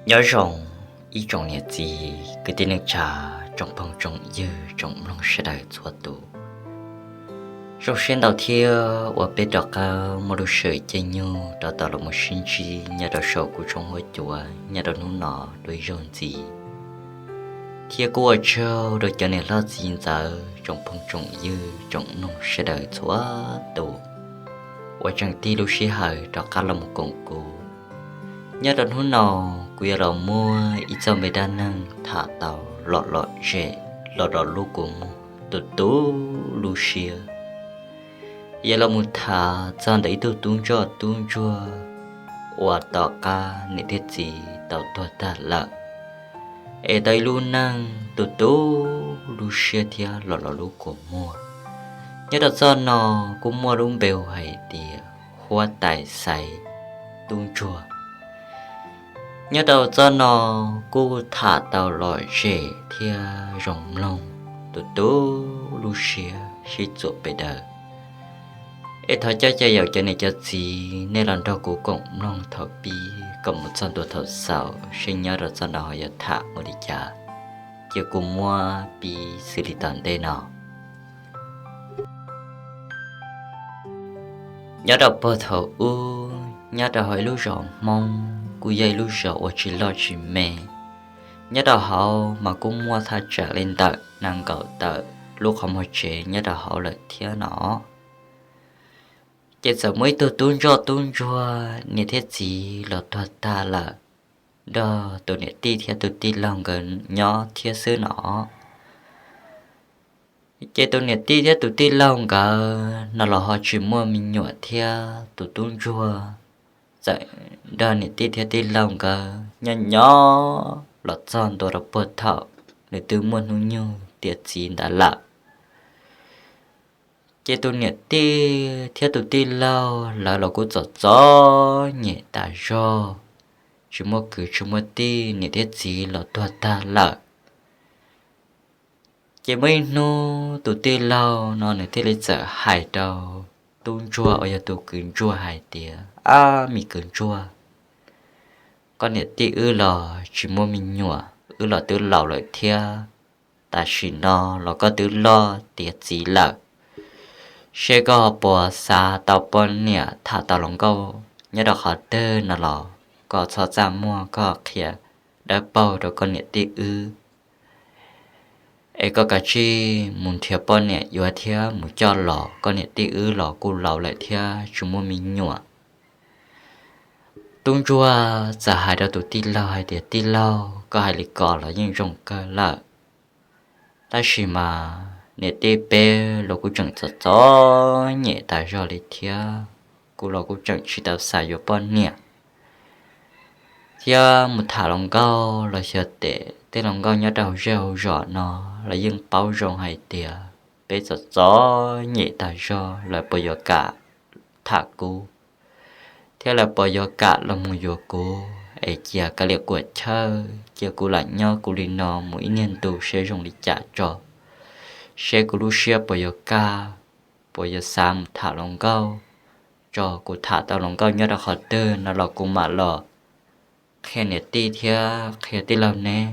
Nyob zoo ib tsoom niam txiv kwv tij neej tsa, tsoom phooj tsoom ywg tsoom mloog sawv daws txhua tus. Zoo siab ntau thiab uas peb rov qab muaj lub sij hawm caij nyoog rov tau los mus sib ntsib nyob rau saum kuv tshooj huab cua nyob rau hnub no dua ib zaug ntxiv. Thiab kuj ua tsaug rau cov niam hlob txiv ntxawm tsoom phooj tsoom ywg tsoom mloog sawv daws txhua tus uas tseem tig lub sij hawm rov qab los mus koom kuv. Nyob rau hnub no kuv yuav los muab ib txoj me dab neeg tham tau lom lom zem los rau lub kua muag tu tu lub siab. Yog los mus tham txog ntawm ib tug tub ntsoj tub ntsuag uas tom qab niam thiab txiv tau tuag tag lawm, es tau ib lub neej tu tu lub siab thiab lom lom lub kua muag. Nyob rau txoj no kuj muaj lub npe hu hais tias huab tais xaiv tub ntsuag. Nyob rau txoj no kuj tham tau lom zem thiab zoo mloog tu tu lub siab sib txuas pes daws. Es thov coj caw yaum cov niam cov txiv nej los nrog kuv koom mloog thaum pib kom mus txog ntua thaum xaus seb nyob rau txoj no ho yuav tham ua li cas. Ces kuv muab pib xws li tom ntej no. Nyob rau puag thaum ub, nyob rau hauv ib lub zos Hmoob kuj yog ib lub zos uas tsis loj tsis me. Nyob rau hauv mas kuj muaj thaj tsam li ntawm nees nkaum tawm lub qhov muag tsev nyob rau hauv lawm thiab no. Ces txawm muaj ib tug tub ntsoj tub ntsuag niam thiab txiv los tuag tag lawm, nrog tus niam tij thiab tus tij laug nkawd nyob thiab xwb no. Ces tus niam tij thiab tus tij laug nkawd no los ho tsis muaj me nyuam thiab tus tub ntsuag txawm nrog niam tij thiab tij laug nkawd nyob nyob los txog ntua rau puag thaum nws twb muaj hnub nyoog tiav txiv ntawd lawm. Ces tus niam tij thiab tus tij laug lawv los kuj txom txom nyem tas zog, tsis muaj kwv tsis muaj tij, niam thiab txiv los tuag tag lawm. Ces muaj ib hnub tus tij laug no nws thiaj li txawm hais rau tub ntsuag uas yog tus kwv ntsuag hais tias, Ab, me kwv ntsuag, koj niam tij wb los tsis muaj me nyuam, wb los twb laus lawm thiab, tam sim no los koj twb loj tiav txiv lawm, seb koj puas xav tau poj niam tham tau hluas nkauj nyob rau qhov twg no los koj txhob txaj muag, koj qhia dawb paug rau koj niam tij wb, es koj kav tsij mus nrhiav poj niam yuav thiab mus coj los, koj niam tij wb los kuj laus lawm thiab tsis muaj me nyuam. Tub ntsuag txawm hais rau tus tij laug hais tias, Tij laug, koj hais li ko los yeej zoo kawg lawm, tab sis mas niam tij peb los kuj tseem txom txom nyem tas zog li thiab, kuv los kuj tseem tsis tau xav yuav poj niam, thiab mus tham hluas nkauj los xyov tej hluas nkauj nyob rau hauv zej hauv zos no los yeej paub zoo hais tias peb txom txom nyem tas zog, lawv puas yuav kam tham kuv, thiab lawv puas yuav kam los mus yuav kuv, es cia kav liam kuam chawj, cia kuv lam nyob kuv li no mus ib niag ntu seb zoo li cas tso, seb kuv lub siab puas yuav kaj, puas yuav xav mus tham hluas nkauj tso, kuv tham tau hluas nkauj nyob rau qhov twg no los kuv mam los qhia niam tij thiab qhia tij laug neb.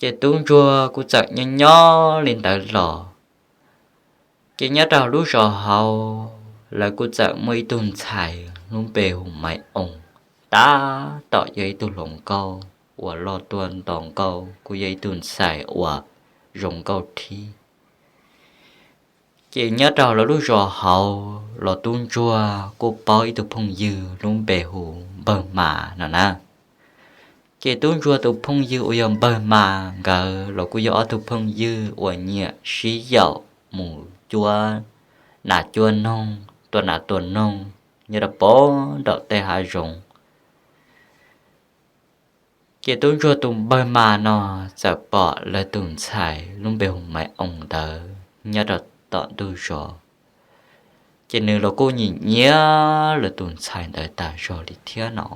Ces tub ntsuag kuj txawm nyob nyob li ntawd los, ces nyob rau lub zos hauv lawv kuj txawm muaj ib tug ntxhais lub npe hu Maiv Oos, tab tom yog ib tug hluas nkauj uas loj tuaj nto nkauj, kuj yog ib tug ntxhais uas zoo nkauj thib. Ces nyob rau lawv lub zos hauv los tub ntsuag kuj paub ib tug phooj ywg lub npe hu Npawg Mas no na. Ces tub ntsuag tus phooj ywg uas yog Npawg Mas nkawd los kuj yog ob tug phooj ywg uas nyiam sib yaum mus cuab nas cuab noog, tua nas tua noog nyob rau pem nraum tej hav zoov. Ces tub ntsuag tus Npawg Mas no txawm pom lawv tus ntxhais lub npe hu Maiv Oos ntawd nyob rau tom ntug zos, ces nws los kuj nyiam nyiam lawv tus ntxhais ntawd tas zog li thiab no.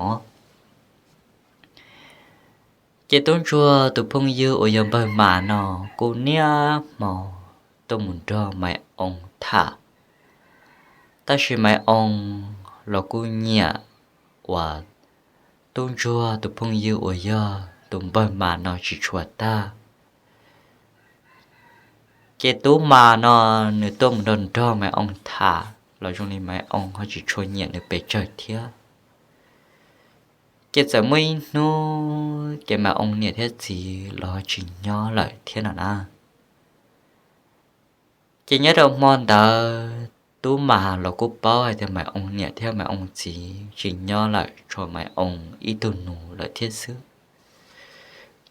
Ces tub ntsuag tus phooj ywg uas yog Npawg Mas no kuj niaj hmo tuaj mus nrog Maiv Oos tham, tab sis Maiv Oos los kuj nyiam uas Tub Ntsuag tus phooj ywg uas yog tus npawg Mas no tsis tshua tag. Ces Tub Mas no nws tuaj mus nrog nrog Maiv Oos tham los zoo li Maiv Oos ho tsis tshua nyiam nws pes tsawg thiab. Ces txawm muaj ib hnub ces Maiv Oos niam thiab txiv los tsis nyob lawm thiab no na. Ces nyob rau hmo ntawd Tub Mas los kuj paub hais tias Maiv Oos niam thiab Maiv Oos txiv tsis nyob lawm, tshuav Maiv Oos ib tug nus lawm thiab xwb.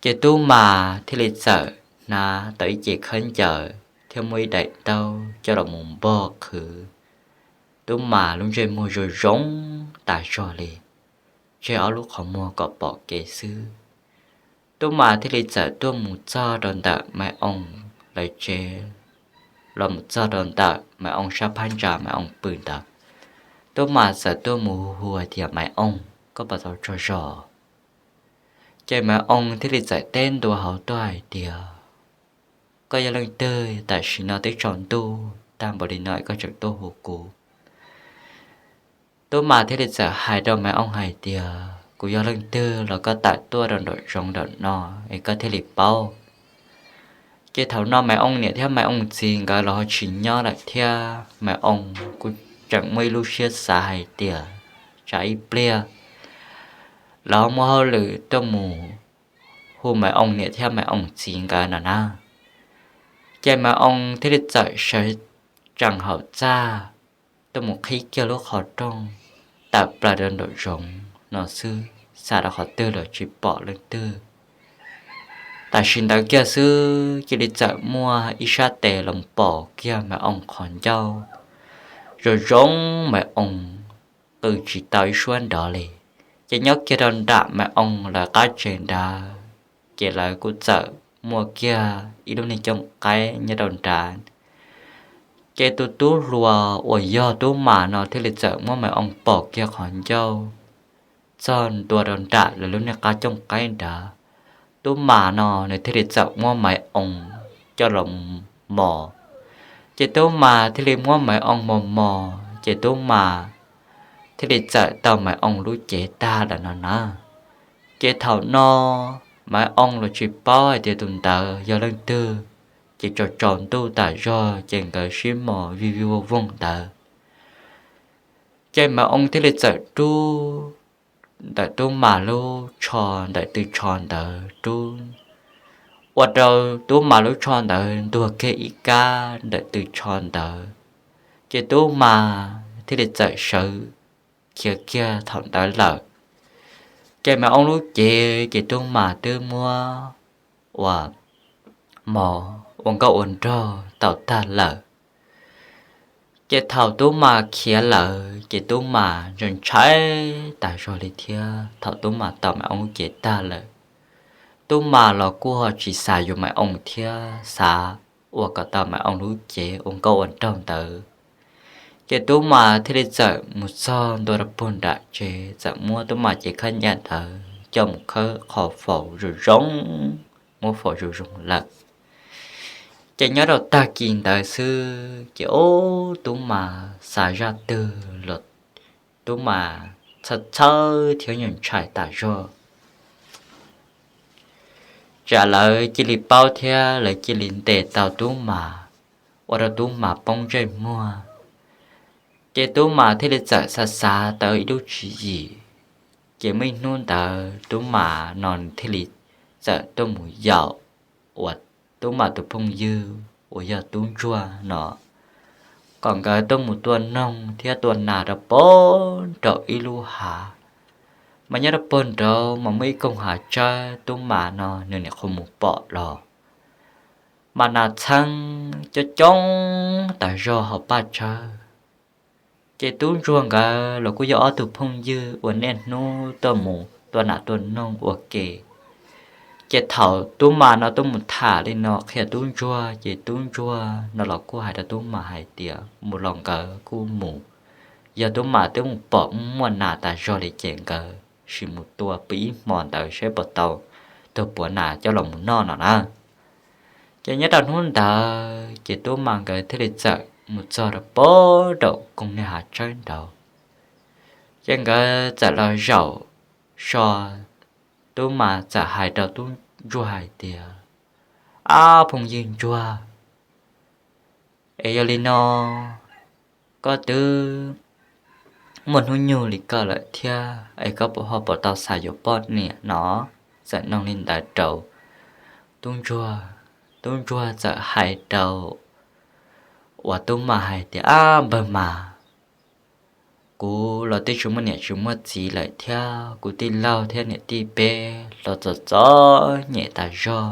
Ces Tub Mas thiaj li txawm hnav tau ib cev khaub ncaws thiab muaj ib daim ntaub coj los mus npog qhwv Tub Mas lub ntsej muag zoo zoo tas zog li, tseg ob lub qhov muag kom pom kev xwb. Tub Mas thiaj li txawm tuaj mus txog rau ntawm Maiv Oos lawv tsev, los mus txog rau ntawm Maiv Oos sab phab ntsa Maiv Oos pw ntawd. Tub Mas txawm tuaj mus hu hais tias, Maiv Oos, koj puas tau tsaug zog? Ces Maiv Oos thiaj li txawm teb ntua hauv tuaj hais tias, koj yog leej twg? Tam sim no twb tsaus ntuj tag npaum li no es koj tseem tuaj hu kuv. Tub Mas thiaj li txawm hais rau Maiv Oos hais tias, kuv yog leej twg los koj tawm tuaj rau nraum zoov nraum no es koj thiaj li paub. Ces thaum no Maiv Oos niam thiab Maiv Oos txiv nkawd los ho tsis nyob lawm thiab, Maiv Oos kuj tseem muaj ib lub siab xav hais tias tsam ib pliag lawv muaj hauj lwm tuaj mus hu Maiv Oos niam thiab Maiv Oos txiv nkawd no na. Ces Maiv Oos thiaj li txawm sawv tsees hauv txaj tuaj mus qhib kiag lub qhov rooj tawm plaws rau nraum zoov no xwb, xav rau qhov twg los tsis pom leej twg. Tam sim ntawd kiag xwb cia li txawm muaj ib sab tes los pom kiag Maiv Oos qhov ncauj, zoo zoo Maiv Oos qw tsis tau ib suab nrov li. Ces nyob kiag rau nram Maiv Oos lawv qab tsev nrad, ces lawv kuj txawm muaj kiag ib lub niag cooj qaib nyob rau nrad. Ces tus tub hluas uas yog Tub Mas no thiaj li txawm muab Maiv Oos pom kiag qhov ncauj txog ntua rau nram lawv lub niag qab cooj qaib nrad. Tub Mas no nws thiaj li txawm muab Maiv Oos coj los mos. Ces Tub Mas thiaj li muab Maiv Oos mos mos, ces Tub Mas thiaj li txawm tau Maiv Oos lub cev tag lawm no na. Ces thaum no Maiv Oos los tsis paub hais tias tus ntawd yog leej twg, ces tsaus tsaus ntuj tas zog ces nkawd sib mos vij vij voog voog ntawd. Ces Maiv Oos thiaj li txawm rub ntawm Tub Mas lub tsho ntawm tw tsho ntawd rub, ua rau Tub Mas lub tsho ntawd ntuag kiag ib kab ntawm tw tsho ntawd. Ces Tub Mas thiaj li txawm sawv khiav kiag thaum ntawd lawm. Ces Maiv Oos lub cev ces Tub Mas twb muab ua mos ua nkauj ua nraug tau tag lawm. Ces thaum Tub Mas khiav lawm ces Tub Mas ntshai ntshai tas zog li thiab. Thaum Tub Mas tau Maiv Oos lub cev tag lawm, Tub Mas los kuj ho tsis xav yuav Maiv Oos thiab, xav ua kom tau Maiv Oos lub cev ua nkauj ua nraug ntawd. Ces Tub Mas thiaj li txawm mus txog ntua rau puag nram tsev, txawm muab Tub Mas cev khaub ncaws ntawd coj mus khawb qhov faus zoo zoo, muab faus zoo zoo lawm. Ces nyob rau tag kis ntawd xwb ces ub, Tub Mas xav zaj twg los Tub Mas txhawj txhawj thiab nyuag ntshai tas zog. Tsam lawv cia li paub thiab lawv cia li ntes tau Tub Mas, ua rau Tub Mas poob ntsej muag. Ces Tub Mas thiaj li txawm xav xav tau ib lub tswv yim. Ces muaj ib hnub ntawd Tub Mas no nws thiaj li txawm tuaj mus yaum uas Tub Mas tus phooj ywg uas yog Tub Ntsuag no, kom nkawd tuaj mus tua noog thiab tua nas rau puag nraum ib lub hav. Mas nyob rau puag nraud mas muaj ib koog hav tsawb, Tub Mas no nws nyuam qhuav mus pom los mas nas txheeb coob coob tas zog hauv paj tsawb. Ces Tub Ntsuag nkawd los kuj yog ob tug phooj ywg uas niaj hnub tuaj mus tua nas tua noog ua ke. Ces thaum Tub Mas no tuaj mus tham li no qhia Tub Ntsuag ces Tub Ntsuag no los kuj hais rau Tub Mas hais tias mus los nkawd kuj mus, yog Tub Mas twb mus pom muaj nas tas zog li ces nkawd sim mus tua pw ib hmo ntawd saib puas tau tug puav nas coj los mus noj no na. Ces nyob rau hnub ntawd ces Tub Mas nkawd thiaj li txawm mus txog rau puag nraum koog niag hav tsawb nraud. Ces nkawd txawm los zaum so, tub mas txawm hais rau tub ntsuag hais tias, Ab phooj ywg ntsuag, es yog li no koj twb muaj hnub nyoog li koj lawm thiab es koj puas ho puas tau xav yuav poj niam no? Txawm nug li ntawd rau tub ntsuag. Tub ntsuag txawm hais rau uas tub mas hais tias, Ab npawg mas, kuv los twb tsis muaj niam tsis muaj txiv lawm thiab kuv tij laug thiab niam tij peb los txom txom nyem tas zog,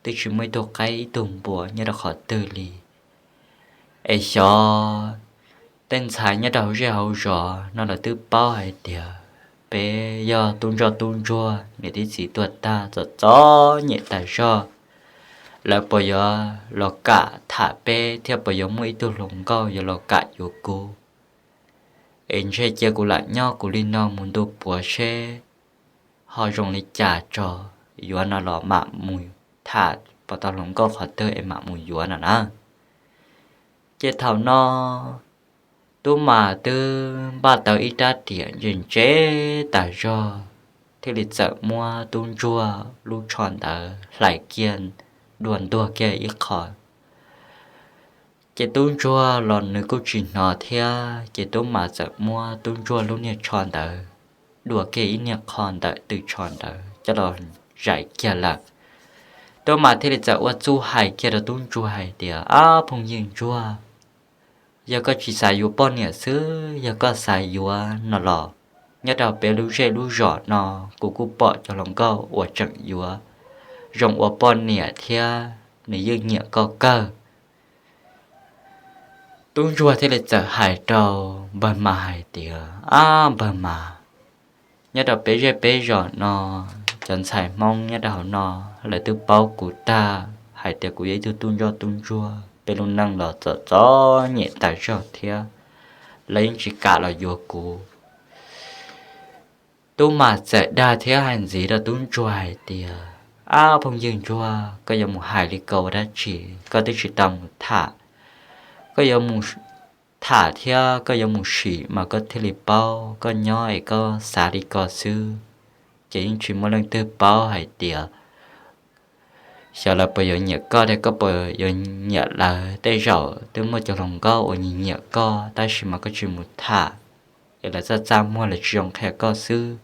twb tsis muaj ib tug qaib ib tug npua nyob rau qhov twg li. Es xyov tej ntxhais nyob rau hauv zej hauv zos no lawv twb paub hais tias peb yog tub ntsoj tub ntsuag, niam tij txiv tuag tag txom txom nyem tas zog, lawv puas yuav los kam tham peb thiab puas yuav muaj ib tug hluas nkauj yuav los kam yuav kuv? Es ntshe cia kuv lam nyob kuv li no mus ntu puav seb ho zoo li cas tso, yuav no los mam mus tham puas tau hluas nkauj qhov twg es mam mus yuav no na. Ces thaum no tub mas twb npaj tau ib rab riam ntse ntse tas zog, thiaj li txawm muab tub ntsuag lub tsho ntawd hlais kiag dua ntuag kiag ib qho. Ces tub ntsuag los nws kuj tsis hnov thiab, ces tub mas txawm muab tub ntsuag lub niag tsho ntawd dua kiag ib niag qho ntawm tw tsho ntawd coj los zais kiag lawm. Tub mas thiaj li txawm ua txuj hais kiag rau tub ntsuag hais tias, Ab phooj ywg ntsuag, yog koj tsis xav yuav poj niam xwb, yog koj xav yuav no los nyob rau peb lub zej lub zos no kuv kuj pom cov hluas nkauj uas tseem yuav zoo ua poj niam thiab nws yeej nyiam koj kawg. Tub ntsuag thiaj li txawm hais rau npawg mas hais tias, Ab npawg mas, nyob rau peb zej peb zos no, cov ntxhais Hmoob nyob rau hauv no lawv twb paub kuv tag hais tias kuv yog ib tug tub ntsoj tub ntsuag, peb lub neej los txom txom nyem tas zog thiab lawv yeej tsis kam los yuav kuv. Tub mas txawm dag thiab hais ntxiv rau tub ntsuag hais tias, Ab phooj ywg ntsuag, koj yuav mus hais li ko ua dab tsi? Koj twb tsis tau mus tham. Koj yuav mus tham thiab koj yuav mus sim mas koj thiaj li paub, koj nyob es koj xav li ko xwb, ces yeej tsis muaj leej twg paub hais tias xyov lawv puas yuav nyiam koj thiab koj puas yuav nyiam lawv. Tej zaum twb muaj cov hluas nkauj uas nyiam nyiam koj tab sis mas koj tsis mus tham, es lawv txaj txaj muag lawv tsis zoo qhia koj xwb.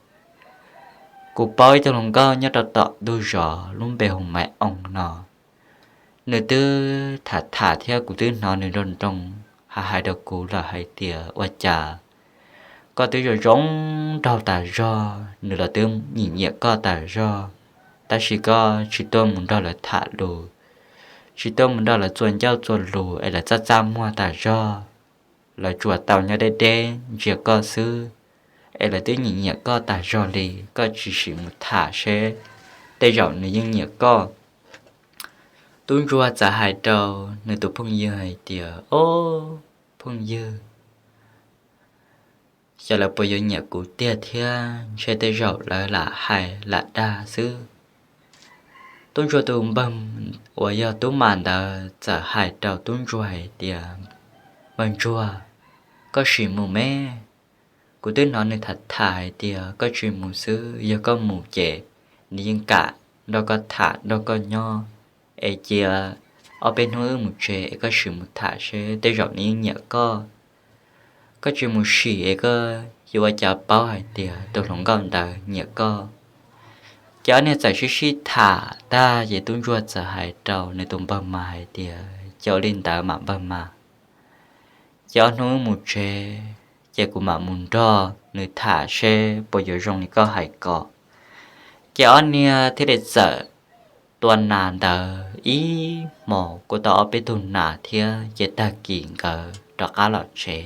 Kuv paub ib tug hluas nkauj nyob rau tom ntug zos lub npe hu Maiv Oo no, nws twb tham tham thiab kuv twb hnov nws nroo nroo hais hais rau kuv lawm hais tias ua cas koj twb zoo zoo nraug tas zog, nws los twb nyiam nyiam koj tas zog, tab sis koj tsis tuaj mus nrog lawv tham lus, tsis tuaj mus nrog lawv txua ncauj txua lus es lawv txaj txaj muag tas zog, lawv tsuas tau nyob deb deb ntsia koj xwb, es lawv twb nyiam nyiam koj tas zog li, koj tsis sim mus tham seb tej zaum nws yeej nyiam koj. Tub ntsuag txawm hais rau nws tus phooj ywg hais tias, Ob phooj ywg, xyov lawv puas yuav nyiam kuv tiag thiab, ntshe tej zaum lawv lam hais lam dag xwb. Tub ntsuag tus npawg uas yog tub mas ntawd txawm hais rau tub ntsuag hais tias, Npawg ntsuag, koj sim mus me. Kuv twb hnov nws tham tham hais tias koj tsis mus xwb, yog koj mus ces nws yeej kam nrog koj tham nrog koj nyob, es cia ob peb hnub wb mus tsev es koj sim mus tham seb tej zaum nws yeej nyiam koj. Koj tsis mus sim es koj yuav ua cas paub hais tias tus hluas nkauj ntawd nyiam koj? Ces ob niag txawm sib sib tham tag ces tub ntsuag txawm hais rau nws tus npawg mas hais tias, Ces ua li ntawd mas npawg mas, ces ob hnub wb mus tsev, ces kuv mam mus nrog nws tham seb puas yuav zoo li koj hais ko. Ces ob niag thiaj li txawm tua nas ntawd ib hmos kuj tau ob peb tug nas thiab, ces tag kis nkawd rov qab los tsev.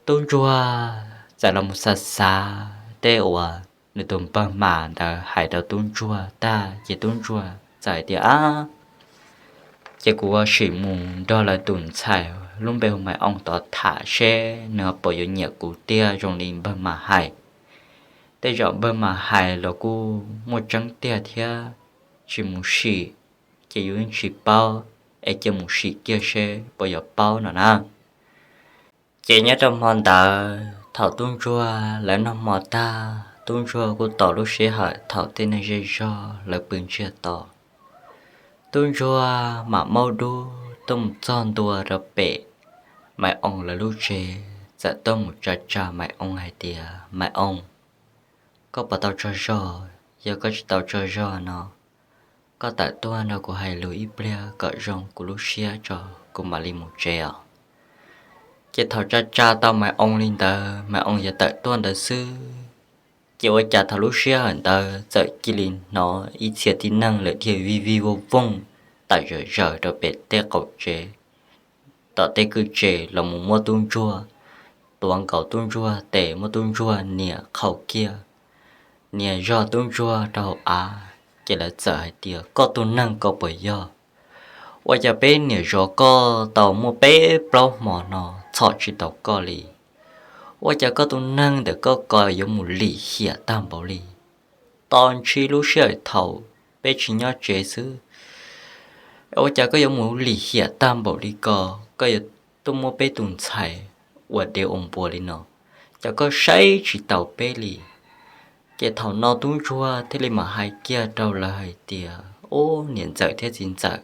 Tub ntsuag txawm los mus xav xav tej uas nws tus npawg mas ntawd hais rau tub ntsuag tag ces tub ntsuag txawm hais tias, Ab, ces kuv ua sim mus nrog lawv tus ntxhais lub npe hu Maiv Oo tod tham seb nws puas yuav nyiam kuv tiag zoo li npawg mas hais. Tej zaum npawg mas hais los kuj muaj tseeb tiag thiab, tsis mus sim ces yus yeej tsis paub, es cia mus sim kiag seb puas yuav paub no na. Ces nyob rau hmo ntawd thaum tub ntsuag lawv noj hmo tag, tub ntsuag kuj tos lub sij hawm thaum tej neeg zej zog lawv pw ntsiag to. Tub ntsuag mam maub dub tuaj mus txog ntua rau pem Maiv Oo lawv lub tsev, txawm tuaj mus tsa tsa Maiv Oo hais tias, Maiv Oo, koj puas tau tsaug zog? Yog koj tsis tau tsaug zog no, koj tawm tuaj nrog kuv hais lus ib pliag kom zoo kuv lub siab tso, kuv mam li mus tsev os. Ces thaum tsa tsa tau Maiv Oo li ntawd, Maiv Oo yuav tawm tuaj ntawd xwb, ces ua cas thaum lub sij hawm ntawd txawm cia li hnov ib txhia tib neeg lawm dhia vij vij vooj vooj tawm zawm zaws rau pem tej qaum tsev, tom tej kwj tsev los mus muab tub ntsuag, tuav nkaus tub ntsuag tes, muab tub ntsuag nias qhau kiag, nias zog tub ntsuag rau hauv av. Ces lawv txawm hais tias, Koj tus neeg ko puas yog? Ua cas peb niam zov koj tau muaj peb plaub hmo no txhom tsis tau koj li? Ua cas koj tus neeg ntawm koj ko yuav mus lim hiam tag npaum li? Tos ntshis lub sij hawm thaum peb tsis nyob tsev xwb, ua cas koj yuav mus lim hiam tag npaum li ko? Koj yuav tuaj muab peb tus ntxhais ua dev ua npua li no, cas koj saib tsis taus peb li? Ces thaum no tub ntsuag thiaj li mam hais kiag rau lawv hais tias, Ub, niam ntxawm thiab txiv ntxawm,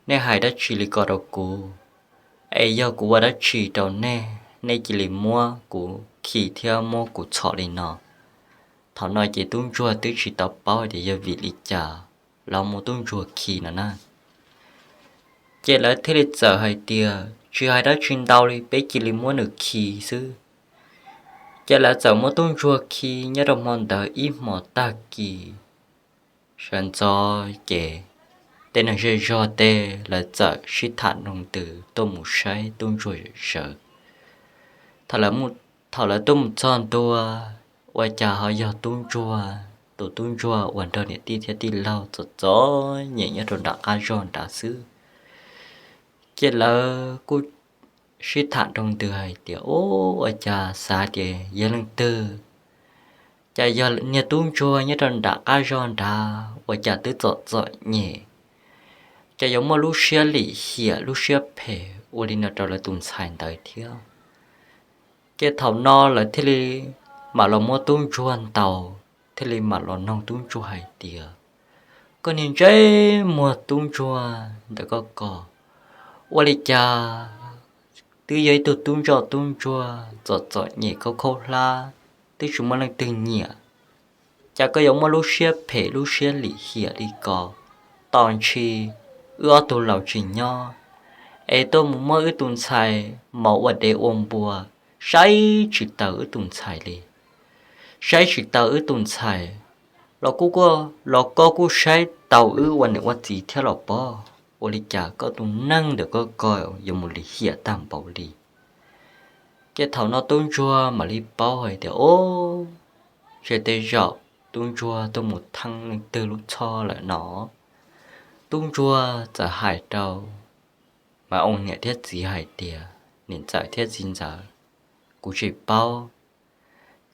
nej hais dab tsi li ko rau kuv? Es yog kuv ua dab tsi rau nej, nej cia li muab kuv khi thiab muab kuv txhom li no? Thaum no ces tub ntsuag twb tsis tau paub tias yog vim li cas lawv muab tub ntsuag khi no na. Ces lawv thiaj li txawm hais tias, Tsis hais dab tsi ntau li, peb cia li muab nws khi xwb. Ces lawv txawm muab tub ntsuag khi nyob rau hmo ntawd ib hmo tag kis. Sawv ntxov ces tej neeg zej zog tej lawv txawm sib tham nroo ntws tuaj mus saib tub ntsuag zawv. Thaum lawv tuaj mus txog ntua, ua cas ho yog tub ntsuag, tus tub ntsuag uas nrog niam tij thiab tij laug txom txom nyem nyob rau nram qab zog nrad xwb. Ces lawv kuj sib tham nroo ntws hais tias, Ub, ua cas xav tias yog leej twg, cas yog niag tub ntsuag nyob rau nram qab zog nrad ua cas twb txom txom nyem, cas yuav muaj lub siab lim hiam lub siab phem ua li no rau lawv tus ntxhais ntawd thiab. Ces thaum no lawv thiaj li mam los muab tub ntsuag ntaus, thiaj li mam los noog tub ntsuag hais tias, Koj niag ntsej muag tub ntsuag ntawm koj ko, ua li cas twb yog ib tug tub ntsoj tub ntsuag txom txom nyem khaub khaub hlab, twb tsis muaj leej twg nyiam, cas koj yuav muaj lub siab phem lub siab lim hiam li ko? Tos ntshis wb ob tug laus tsis nyob es tuaj mus muab wb tus ntxhais mos ua dev ua npua, saib tsis taus wb tus ntxhais li. Saib tsis taus wb tus ntxhais los kuj, los koj kuj saib taus wb ua niam ua txiv thiab los pob. Ua li cas koj tus neeg ntawm koj ko yuav mus lim hiam tag npaum li? Ces thaum no tub ntsuag mam li paub hais tias, Ob, ntshe tej zaum tub ntsuag tuaj mus theej leej twg lub txhoj lawm no. Tub ntsuag txawm hais rau Maiv Oo niam thiab txiv hais tias, Niam ntxawm thiab txiv ntxawm, kuv tsis paub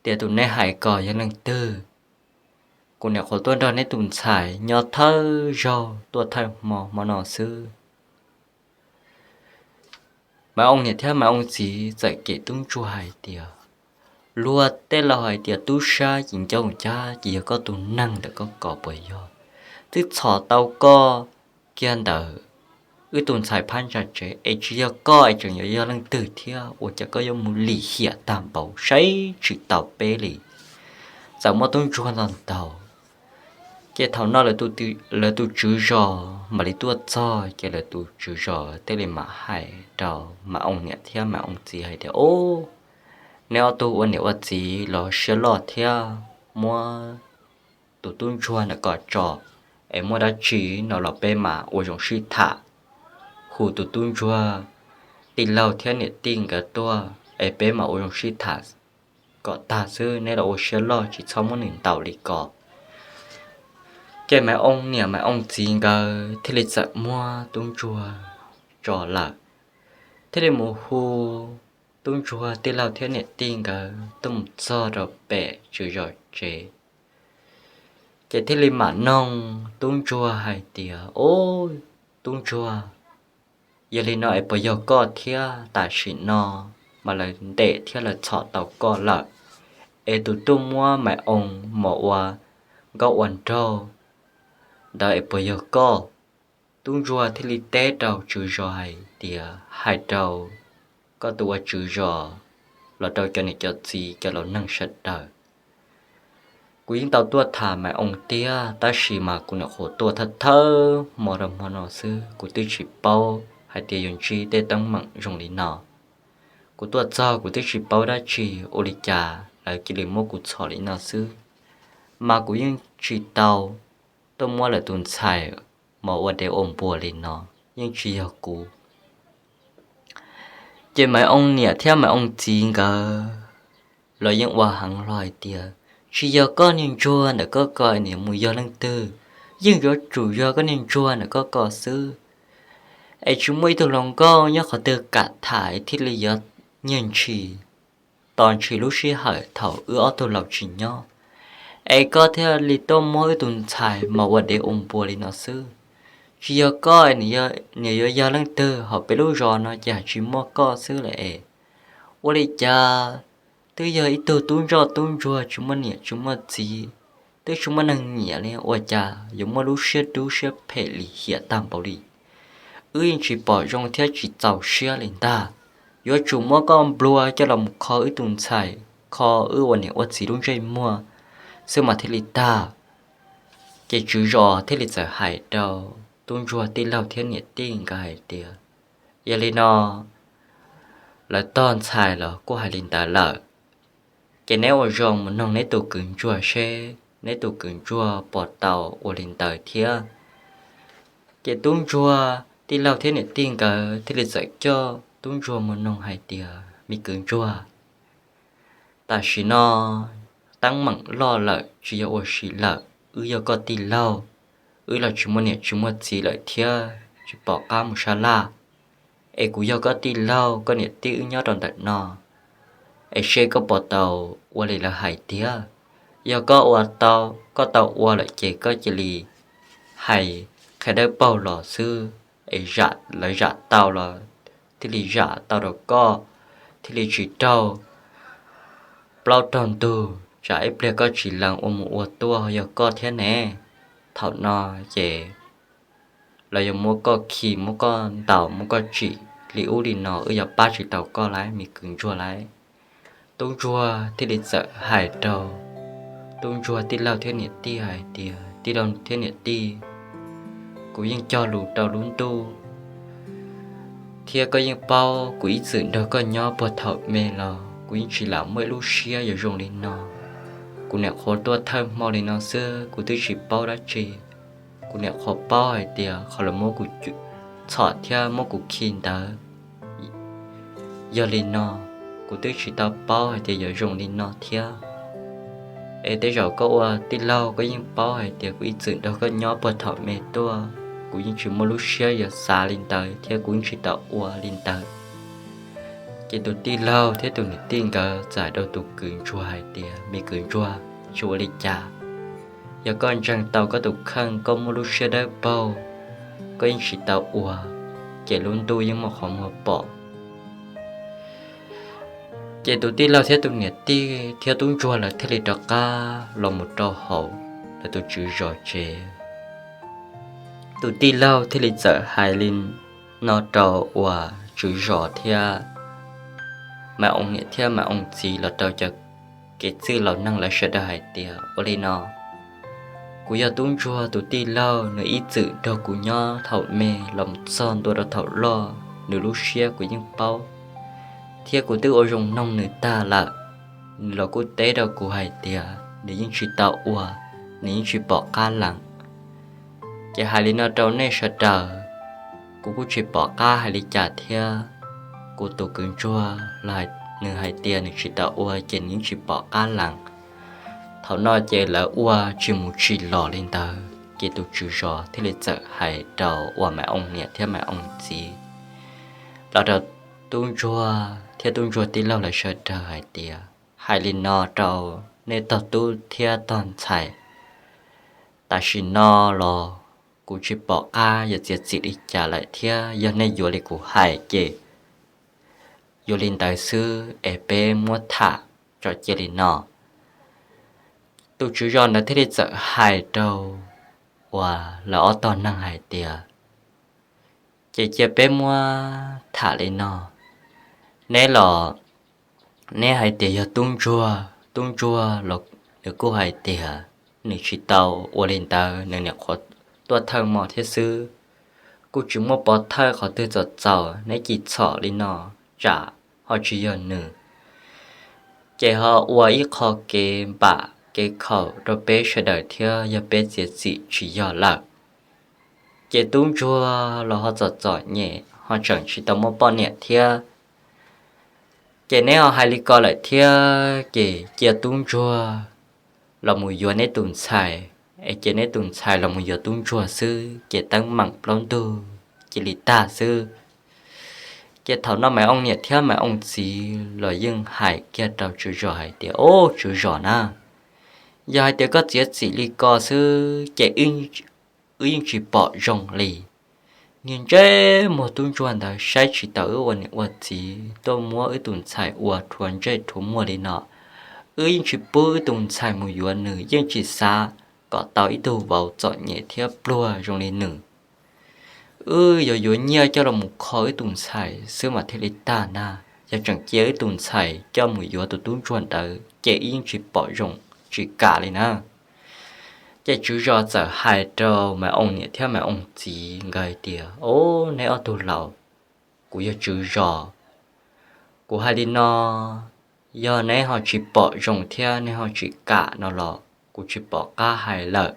tias tus nej hais ko yog leej twg. Kuv nyuam qhuav tuaj nrog neb tus ntxhais nyob thawj zaug tuaj thawj hmo hmo no xwb. Maiv Oo niam thiab Maiv Oo txiv txawm cem tub ntsuag hais tias, Luag tej laus hais tias tub sab ces ncauj ncab, ces yog koj tus neeg ntawm koj ko puas yog? Twb txhom tau koj kiag ntawm wb tus ntxhais phab ntsa tsev, es tsis yog koj es tseem yuav yog leej twg thiab? Ua cas koj yuav mus lim hiam tag npaum saib tsis taus peb li, txawm muab tub ntsuag ntaus ntaus. Ces thaum no lawv tus tswv zos mam li tuaj txog, ces lawv tus tswv zos thiaj li mam hais rau Maiv Oo niam thiab Maiv Oo txiv hais tias, Ob, neb ob tug ua niam ua txiv los siab loj thiab, muab tus tub ntsuag ntawm ko tso, es muaj dab tsi no los peb mam ua zoo sib tham. Hu tus tub ntsuag tij laug thiab niam tij nkawd tuaj es peb mam ua zoo sib tham kom tag xwb, neb los ua siab loj tsis txhob muab nws ntaus li ko. Ces Maiv Oo niam Maiv Oo txiv nkawd thiaj li txawm muab tub ntsuag tso lawm, thiaj li mus hu tub ntsuag tij laug thiab niam tij nkawd tuaj mus txog rau pem tswv zos tsev. Ces thiaj li mam noog tub ntsuag hais tias, Ob, tub ntsuag, yog li no es puas yog koj thiab? Tam sim no mas lawv ntes thiab lawv txhom tau koj lawm, es tus tuaj muab Maiv Oo mos ua nkauj ua nraug ntawd es puas yog koj? Tub ntsuag thiaj li teb rau tswv zos hais tias, hais rau koj tus ua tswv zos los rau cov niam cov txiv cov laus neeg sawv daws, kuv yeej tau tuaj tham Maiv Oo tiag, tab sis mas kuv nyuam qhuav tuaj thawj thawj hmo rau hmo no xwb, kuv twb tsis paub hais tias yuav ntsib tej teeb meem zoo li no. Kuv tuaj txog kuv twb tsis paub dab tsi, ua li cas lawv cia li muab kuv txhom li no xwb, mas kuv yeej tsis tau tuaj muab lawv tus ntxhais mos ua dev ua npua li no, yeej tsis yog kuv. Ces Maiv Oo niam thiab Maiv Oo txiv nkawd los yeej ua heev hlo hais tias, tsis yog koj niag ntsuag ntawm koj ko, niag mus yog leej twg? Yeej yuav tsum yog koj niag ntsuag ntawm koj ko xwb. Es tsis muaj ib tug hluas nkauj nyob qhov twg kam tham thiaj li yuav nyiag ntshis, tos ntshis lub sij hawm thaum wb ob tug laus tsis nyob, es koj thiaj li tuaj muab wb tus ntxhais mos ua dev ua npua li no xwb. Tsis yog koj, nws yuav yog leej twg? Hauv peb lub zos no ces hais tsis muaj koj xwb lawm es. Ua li cas twb yog ib tug tub ntsoj tub ntsuag tsis muaj niam tsis muaj txiv, twb tsis muaj neeg nyiam li, ua cas yuav muaj lub siab dub siab phem lim hiam tag npaum li? Wb yeej tsis pom zoo thiab tsis txaus siab li ntag. Yuav tsum muab koj nplua coj los mus kho wb tus ntxhais, kho wb ua niam ua txiv lub ntsej muag xwb mas thiaj li tag. Ces tswv zos thiaj li txawm hais rau tub ntsuag tij laug thiab niam tij nkawd hais tias, yog li no, lawv tog ntxhais los kuj hais li ntawd lawm, ces neb ua zoo mus noog neb tus kwv ntsuag seb neb tus kwv ntsuag puas tau ua li ntawd thiab. Ces tub ntsuag tij laug thiab niam tij nkawd thiaj li txawm coj tub ntsuag mus noog hais tias, me kwv ntsuag, tam sim no teeb meem loj lawm tsis yog ua si lawm, wb yog koj tij laug, wb los tsis muaj niam tsis muaj txiv lawm thiab tsis pom qab mus sab laj, es kuv yog koj tij laug, koj niam tij wb nyob rau ntawm no, es seb koj puas tau ua li lawv hais tiag. Yog koj ua tau, koj tau ua lawm ces koj cia li hais qhia dawb paug los xwb, es lawv zam tau los thiaj li zam tau rau koj, thiaj li tsis raug plaub raug ntug, tsam ib pliag koj tsis lees ua mus ua tuaj yog koj thiab ne. Thaum no ces lawv yuav muab koj khi, muab koj ntaus, muab koj tsim li ub li no, wb yuav pab tsis tau koj lauj, me kwv ntsuag lauj. Tub ntsuag thiaj li txawm hais rau tub ntsuag tij laug thiab niam tij hais tias, tij laug thiab niam tij, kuv yeej cog lus rau lub ntuj, thiab koj yeej paub kuv ib txwm nrog koj nyob puag thaum me los kuv yeej tsis lam muaj ib lub siab yuav zoo li no. Kuv niam qhuav tuaj thawj hmo li no xwb, kuv twb tsis paub dab tsi. Kuv niam qhuav paub hais tias qhov lawv muab kuv txhom thiab muab kuv khi ntawd yog li no, kuv twb tsis tau paub hais tias yuav zoo li no thiab. Es tej zaum koj ua tij laug koj yeej paub hais tias kuv ib txwm nrog koj nyob puag thaum me tuaj, kuv yeej tsis muaj lub siab yuav xav li ntawd thiab kuv yeej tsis tau ua li ntawd. Ces tus tij laug thiab tus niam tij nkawd txawm hais rau tus kwv ntsuag hais tias, me kwv ntsuag, tsis ua li cas, yog koj ntseeg tau koj tus kheej, koj muaj lub siab dawb paug, koj yeej tsis tau ua, ces lub ntuj yeej muaj qhov muag pom. Ces tus tij laug thiab tus niam tij thiab tub ntsuag lawv thiaj li rov qab los mus rau hauv lawv tus tswv zos tsev. Tus tij laug thiaj li txawm hais li no rau uas tswv zos thiab Maiv Oo niam thiab Maiv Oo txiv los rau cov kev txwj laus neeg lawv sawv daws hais tias, ua li no, kuv yog tub ntsuag tus tij laug, nws ib txwm nrog kuv nyob thaum me los txog ntua rau thaum loj, nws lub siab kuv yeej paub, thiab kuv twb ua zoo noog nws tag lawm. Nws los kuj teb rau kuv hais tias nws yeej tsis tau ua, nws yeej tsis pom qab lees. Ces hais li no rau nej sawv daws, kuv kuj tsis pom qab hais li cas thiab. Kuv tus kwv ntsuag los nws hais tias nws tsis tau ua ces nws yeej tsis pom qab lees. Thaum no ces lawv ua tsis mus tsis los li ntawd, ces tus tswv zos thiaj li txawm hais rau uas Maiv Oo niam thiab Maiv Oo txiv los rau tub ntsuag thiab tub ntsuag tij laug lawv sawv daws hais tias, hais li no rau nej tog tub thiab tog ntxhais, tam sim no los kuv tsis pom qab yuav txiav txim li cas lawm thiab, yog nej yuav li kuv hais ces yuav li ntawd xwb es peb muab tham tso cia li no. tus tswv zos ntawd thiaj li txawm hais rau uas lawv ob tog neeg hais tias, ces cia peb muab tham li no, neb los neb hais tias yog tub ntsuag, tub ntsuag los nws kuj hais tias nws tsis tau ua li ntawd, nws niam qhuav tuaj thawj hmo thiab xwb, kuj tsis muaj pov thawj qhov twg txom txaus, neb cia txhom li no tsam ho tsis yog nws, ces ho ua ib qho kev npam kev khaum rau peb sawv daws thiab yog peb txiav txim tsis yog lawm. Ces tub ntsuag los ho txom txom nyem ho tseem tsis tau muaj poj niam thiab. Ces neb ho hais li ko lawm thiab, ces cia tub ntsuag los mus yuav neb tus ntxhais, es cia neb tus ntxhais los mus yuav tub ntsuag xwb, ces teeb meem plaub ntug cia li tag xwb. Ces thaum no Maiv Ooj niam thiab Maiv Ooj txiv los yeej hais kiag rau tswv zos hais tias, Au, tswv zos na, yog hais tias koj txiav txim li ko xwb ces wb yeej tsis pom zoo li. Niag ntsej muag tub ntsuag ntawd saib tsis taus wb ua niam ua txiv, tuaj muab wb tus ntxhais ua rhuav ntsej rhuav muag li no. Wb yeej tsis pub wb tus ntxhais mus yuav nws, yeej tsis xav kom tau ib tug vauv txom nyem thiab pluag zoo li nws. Wb yuav yuav nyiaj coj los mus kho wb tus ntxhais xwb mas thiaj li tag na. Yog tseem cia wb tus ntxhais coj mus yuav tus tub ntsuag ntawd ces wb yeej tsis pom zoo, tsis kam li na. Ces tswv zos txawm hais rau Maiv Ooj niam thiab Maiv Ooj txiv nkawd hais tias, Au, neb ob tug laus, kuv yog tswv zos, kuv hais li no, yog neb ho tsis pom zoo thiab neb ho tsis kam no los kuv tsis pom qab hais lawm,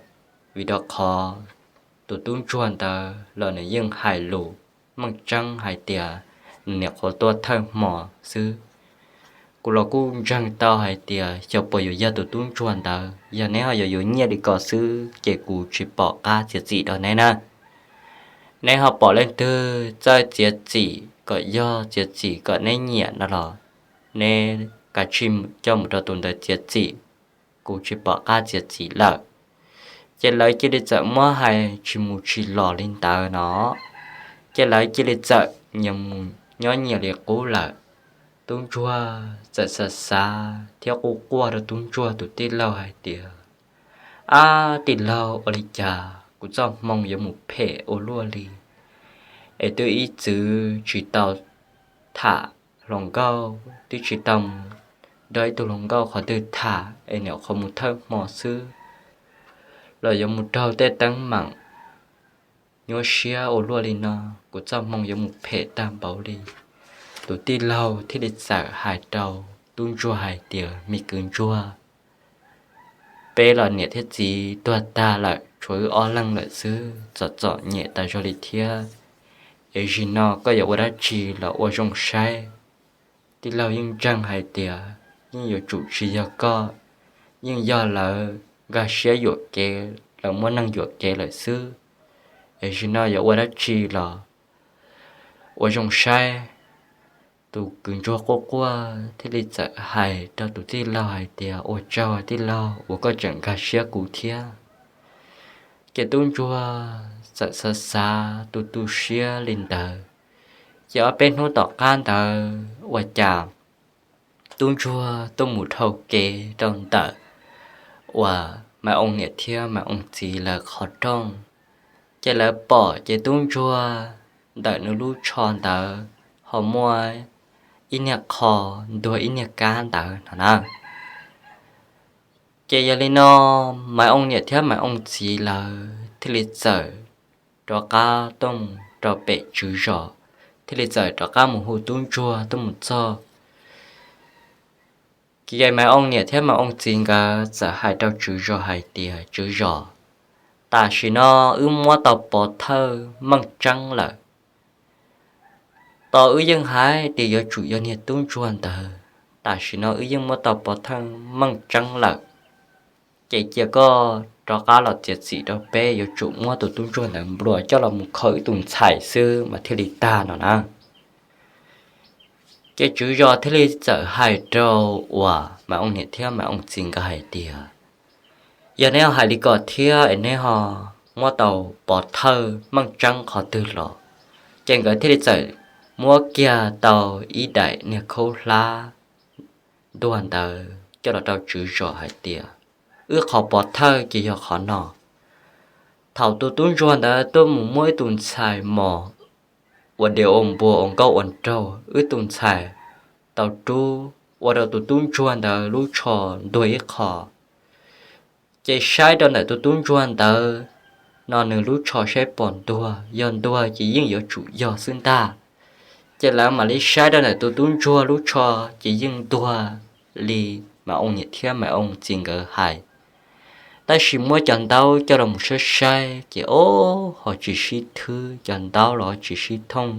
vim rau qhov tus tub ntsuag ntawd los nws yeej hais lus meej tseeb hais tias nws niam qhuav tuaj thawj hmo xwb. Kuv los kuj ntseeg tau hais tias xyov puas yuav yog tus tub ntsuag ntawd. Yog neb ho yuav yuav nyiaj li ko xwb ces kuv tsis pom qab txiav txim rau neb na. Neb ho pom leej twg txawj txiav txim kom yog, txiav txim kom neb nyiam no los neb kav tsij coj mus rau tus ntawd txiav txim, kuv tsis pom qab txiav txim lawm. Ces lawv cia li txawm muab hais tsis mus tsis los li ntawd no, ces lawv cia li txawm nyias mus nyob nyias li qub lawm. Tub ntsuag txawm xav xav thiab quaj quaj rau tub ntsuag tus tij laug hais tias, Ab tij laug, ua li cas kuv txoj hmoo yuav mus phem ua luaj li, es twb ib txwm tsis tau tham hluas nkauj, twb tsis tau mus nrog ib tug hluas nkauj qhov twg tham es nyuam qhuav mus thawj hmo xwb los yuav mus raug tej teeb meem nyuaj siab ua luaj li no, kuv txoj hmoo yuav mus phem tag npaum li. Tus tij laug thiaj li txawm hais rau tub ntsuag hais tias, Me kwv ntsuag, peb los niam thiab txiv tuag tag lawm, tshuav wb ob leeg lawm xwb, txom txom nyem tas zog li thiab. Es zaum no koj yuav ua dab tsi los ua zoo saib. Tij laug yeej ntseeg hais tias yeej yuav tsum tsis yog koj, yeej yog lawv nkag siab yuam kev, lawv muab neeg yuam kev lawm xwb. Es zaum no yuav ua dab tsi los ua zoo saib. Tus kwv ntsuag quaj quaj thiaj li txawm hais rau tus tij laug hais tias, Ua tsaug tij laug uas koj tseem nkag siab kuv thiab. Ces tub ntsuag txawm xav xav tu tu siab li ntawd. Ces ob peb hnub tom qab ntawd ua cas tub ntsuag tuaj mus dhau kev rau ntawm uas Maiv Ooj niam thiab Maiv Ooj txiv lawv qhov rooj. Ces lawv pom ces tub ntsuag ntawm nws lub tsho ntawd ho muaj ib niag qho ntuag ib niag kab ntawd no na. Ces yog li no Maiv Ooj niam thiab Maiv Ooj txiv lawv thiaj li txawm rov qab tuaj mus rau pem tswv zos, thiaj li txawm rov qab mus hu tub ntsuag tuaj mus txog. Ces Maiv Ooj niam thiab Maiv Ooj txiv nkawd txawm hais rau tswv zos hais tias, Tswv zos, tam sim no wb muab tau pov thawj meej tseeb lawm. Tos wb yeej hais tias yuav tsum yog niag tub ntsuag ntawd, tam sim no wb yeej muab tau pov thawj meej tseeb lawm. Ces cia koj rov qab los txiav txim rau peb, yuav tsum muab tus tub ntsuag ntawd nplua coj los mus kho wb tus ntxhais xwb mas thiaj li tag no na. Ces tswv zos thiaj li txawm hais rau uas Maiv Ooj niam thiab Maiv Ooj txiv nkawd hais tias, Yog neb ho hais li ko thiab es neb ho muab tau pov thawj meej tseeb qhov twg los? Ces nkawd thiaj li txawm muab kiag tau ib daim niag khaub hlab ntuag ntawd coj los rau tswv zos hais tias, wb qhov pov thawj ces yog qhov no. Thaum tus tub ntsuag ntawd tuaj mus muab wb tus ntxhais mos ua dev ua npua ua nkauj ua nraug, wb tus ntxhais tau rub ua rau tus tub ntsuag ntawd lub tsho ntuag ib qho. Ces saib rau ntawm tus tub ntsuag ntawd no nws lub tsho saib pom ntuag, yog ntuag ces yeej yuav tsum yog xwb ntag. Ces lawv mam li saib rau ntawm tus tub ntsuag lub tsho ces yeej ntuag li Maiv Oo niam thiab Maiv Oo txiv nkawd hais. Tab sis muab cov ntaub coj los mus saib saib ces ob ho tsis sib thwb, cov ntaub los tsis sib thooj,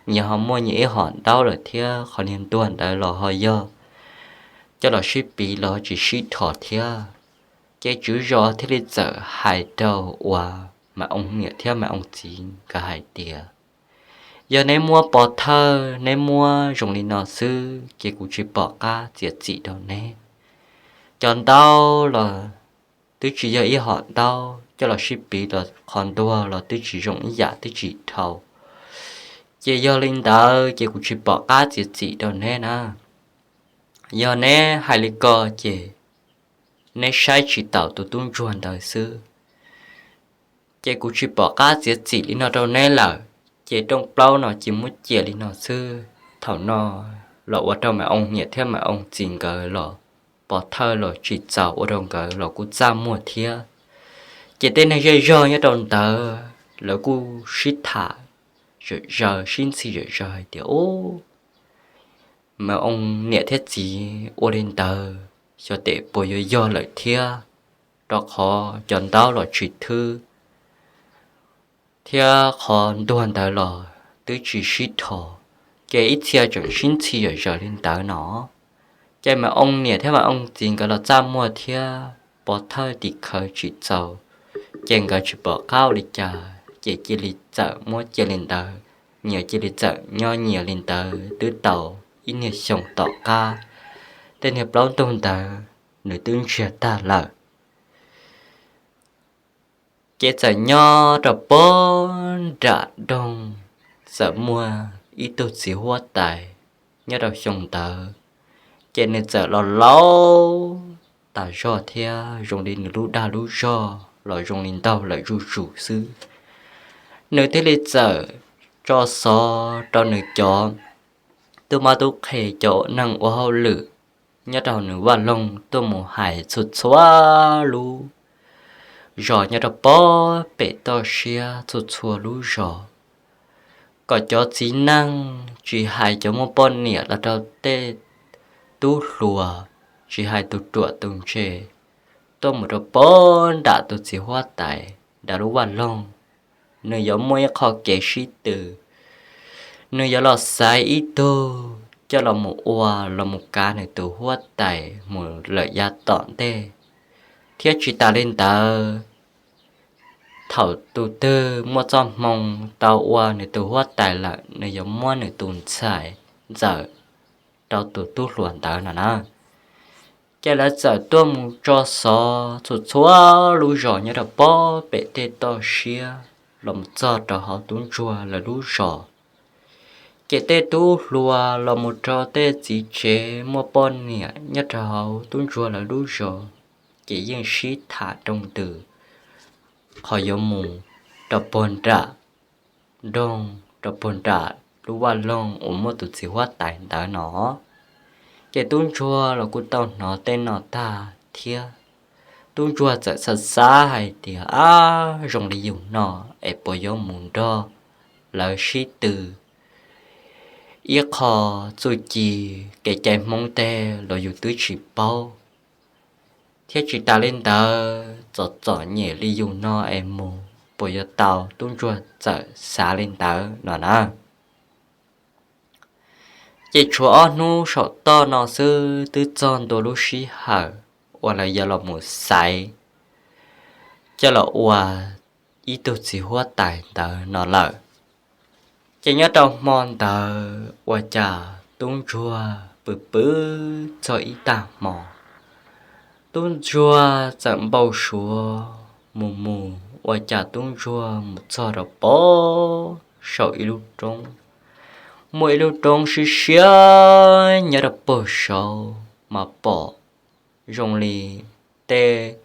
nyias ho muaj nyias ib hom ntaub lawm thiab qhov niag ntuag ntawd los ho yog coj los sib piv los tsis sib dhos thiab. Ces tswv zos thiaj li txawm hais rau uas Maiv Oo niam thiab Maiv Oo txiv nkawd hais tias, yog neb muab pov thawj neb muab zoo li no xwb ces kuv tsis pom qab txiav txim rau neb. Cov ntaub los twb tsis yog ib hom ntaub, coj los sib piv los qhov ntuag los twb tsis zoo ib yam twb tsis dhau. Ces yog li ntawd ces kuv tsis pom qab txiav txim rau neb na. Yog neb hais li ko ces neb saib tsis taus tus tub ntsuag ntawd xwb. Ces kuv tsis pom qab txiav txim li no rau neb lawm, ces rooj plaub no ces muab cia li no xwb. Thaum no los ua rau Maiv Oo niam thiab Maiv Oo txiv nkawd los pov thawj los tsis txaus, ua rau nkawd los kuj txaj muag thiab. Ces tej neeg zej zog nyob rau ntawd lawv kuj sib tham zom zaws sib ntxhi zom zaws hais tias, ub, Maiv Oo niam thiab txiv ua li ntawd xyov tes puas yuav yog lawm thiab, rau qhov cov ntaub los tsis thwb thiab qhov ntuag ntawd los twb tsis sib dhos, ces ib txhia tseem sib ntxhi zom zaws li ntawd no. Ces Maiv Oo niam thiab Maiv Oo txiv nkawd los txaj muag thiab pov thawj tim khawv tsis txaus, ces nkawd tsis pom qab ua li cas ces cia li txawm muab cia li ntawd, nyias cia li txawm nyob nyias li ntawd twb tau ib niag xyoo tom qab. Tej niag plaub ntug ntawd nws twb ntsiag tag lawm. Ces txawm nyob rau pog nram nroog, txawm muaj ib tug txiv huab tais nyob rau xyoo ntawd, ces nws txawm los laus tas zog thiab zoo li nws lub dag lub zog los zoo li ntaug lawm zuj zus xwb. Nws thiaj li txawm tso xov rau nws cov tub mab tub qhe cov neeg ua hauj lwm nyob rau nws vaj loog tuaj mus hais txhua txhua lub zos nyob rau pog pem toj siab txhua txhua lub zos, kom cov txiv neej tsis hais cov muaj poj niam los rau tej tub hluas, tsis hais tus ruam tus ntse, tuaj mus rau pog nram tus txiv huab tais nram lub vaj loog. Nws yuav muaj ib qho kev sib tw, nws yuav los xaiv ib tug coj los mus ua los mus kav nws tus huab tais mus lawm yav tom ntej, thiab tsis tas li ntawd, thaum tus twg muaj txoj hmoo tau ua nws tus huab tais lawm, nws yuav muab nws tus ntxhais ntxawm rau tus tub hluas ntawd no na. Ces lawv txawm tuaj mus tso xov txhua txhua lub zos nyob rau pog pem tej toj siab los mus txog rau hauv tub ntsuag lawv lub zos. Ces tej tub hluas los mus rau tej txiv tsev muaj poj niam nyob rau hauv tub ntsuag lawv lub zos, ces yeej sib tham rau ntws qhov yuav mus rau pog nram nroog, rau pog nram lub vaj loog uas muaj tus txiv huab tais ntawd no. Ces tub ntsuag los kuj tau hnov tej no tag thiab. Tub ntsuag txawm xav xav hais tias, ab, zoo li yus no es puas yuav mus nrog lawv sib tw ib qho txuj ci kev cai Hmoob teb los yus twb tsis paub, thiab tsis tas li ntawd txom txom nyem li yus no es mus puas yuav tau. Tub ntsuag txawm xav li ntawd no na. Ces tshuav ob hnub saum toj no xwb twb txog ntua lub sij hawm uas lawv yuav los mus xaiv coj los ua ib tug txiv huab tais ntawd no lawm. Ces nyob rau hmo ntawd ua cas tub ntsuag pw pw txog ib tag hmo, tub ntsuag txawm npau suav mus mus ua cas tub ntsuag mus txog rau pog saum ib lub roob. Muaj ib lub roob siab siab nyob rau pog saud mas pom zoo li tej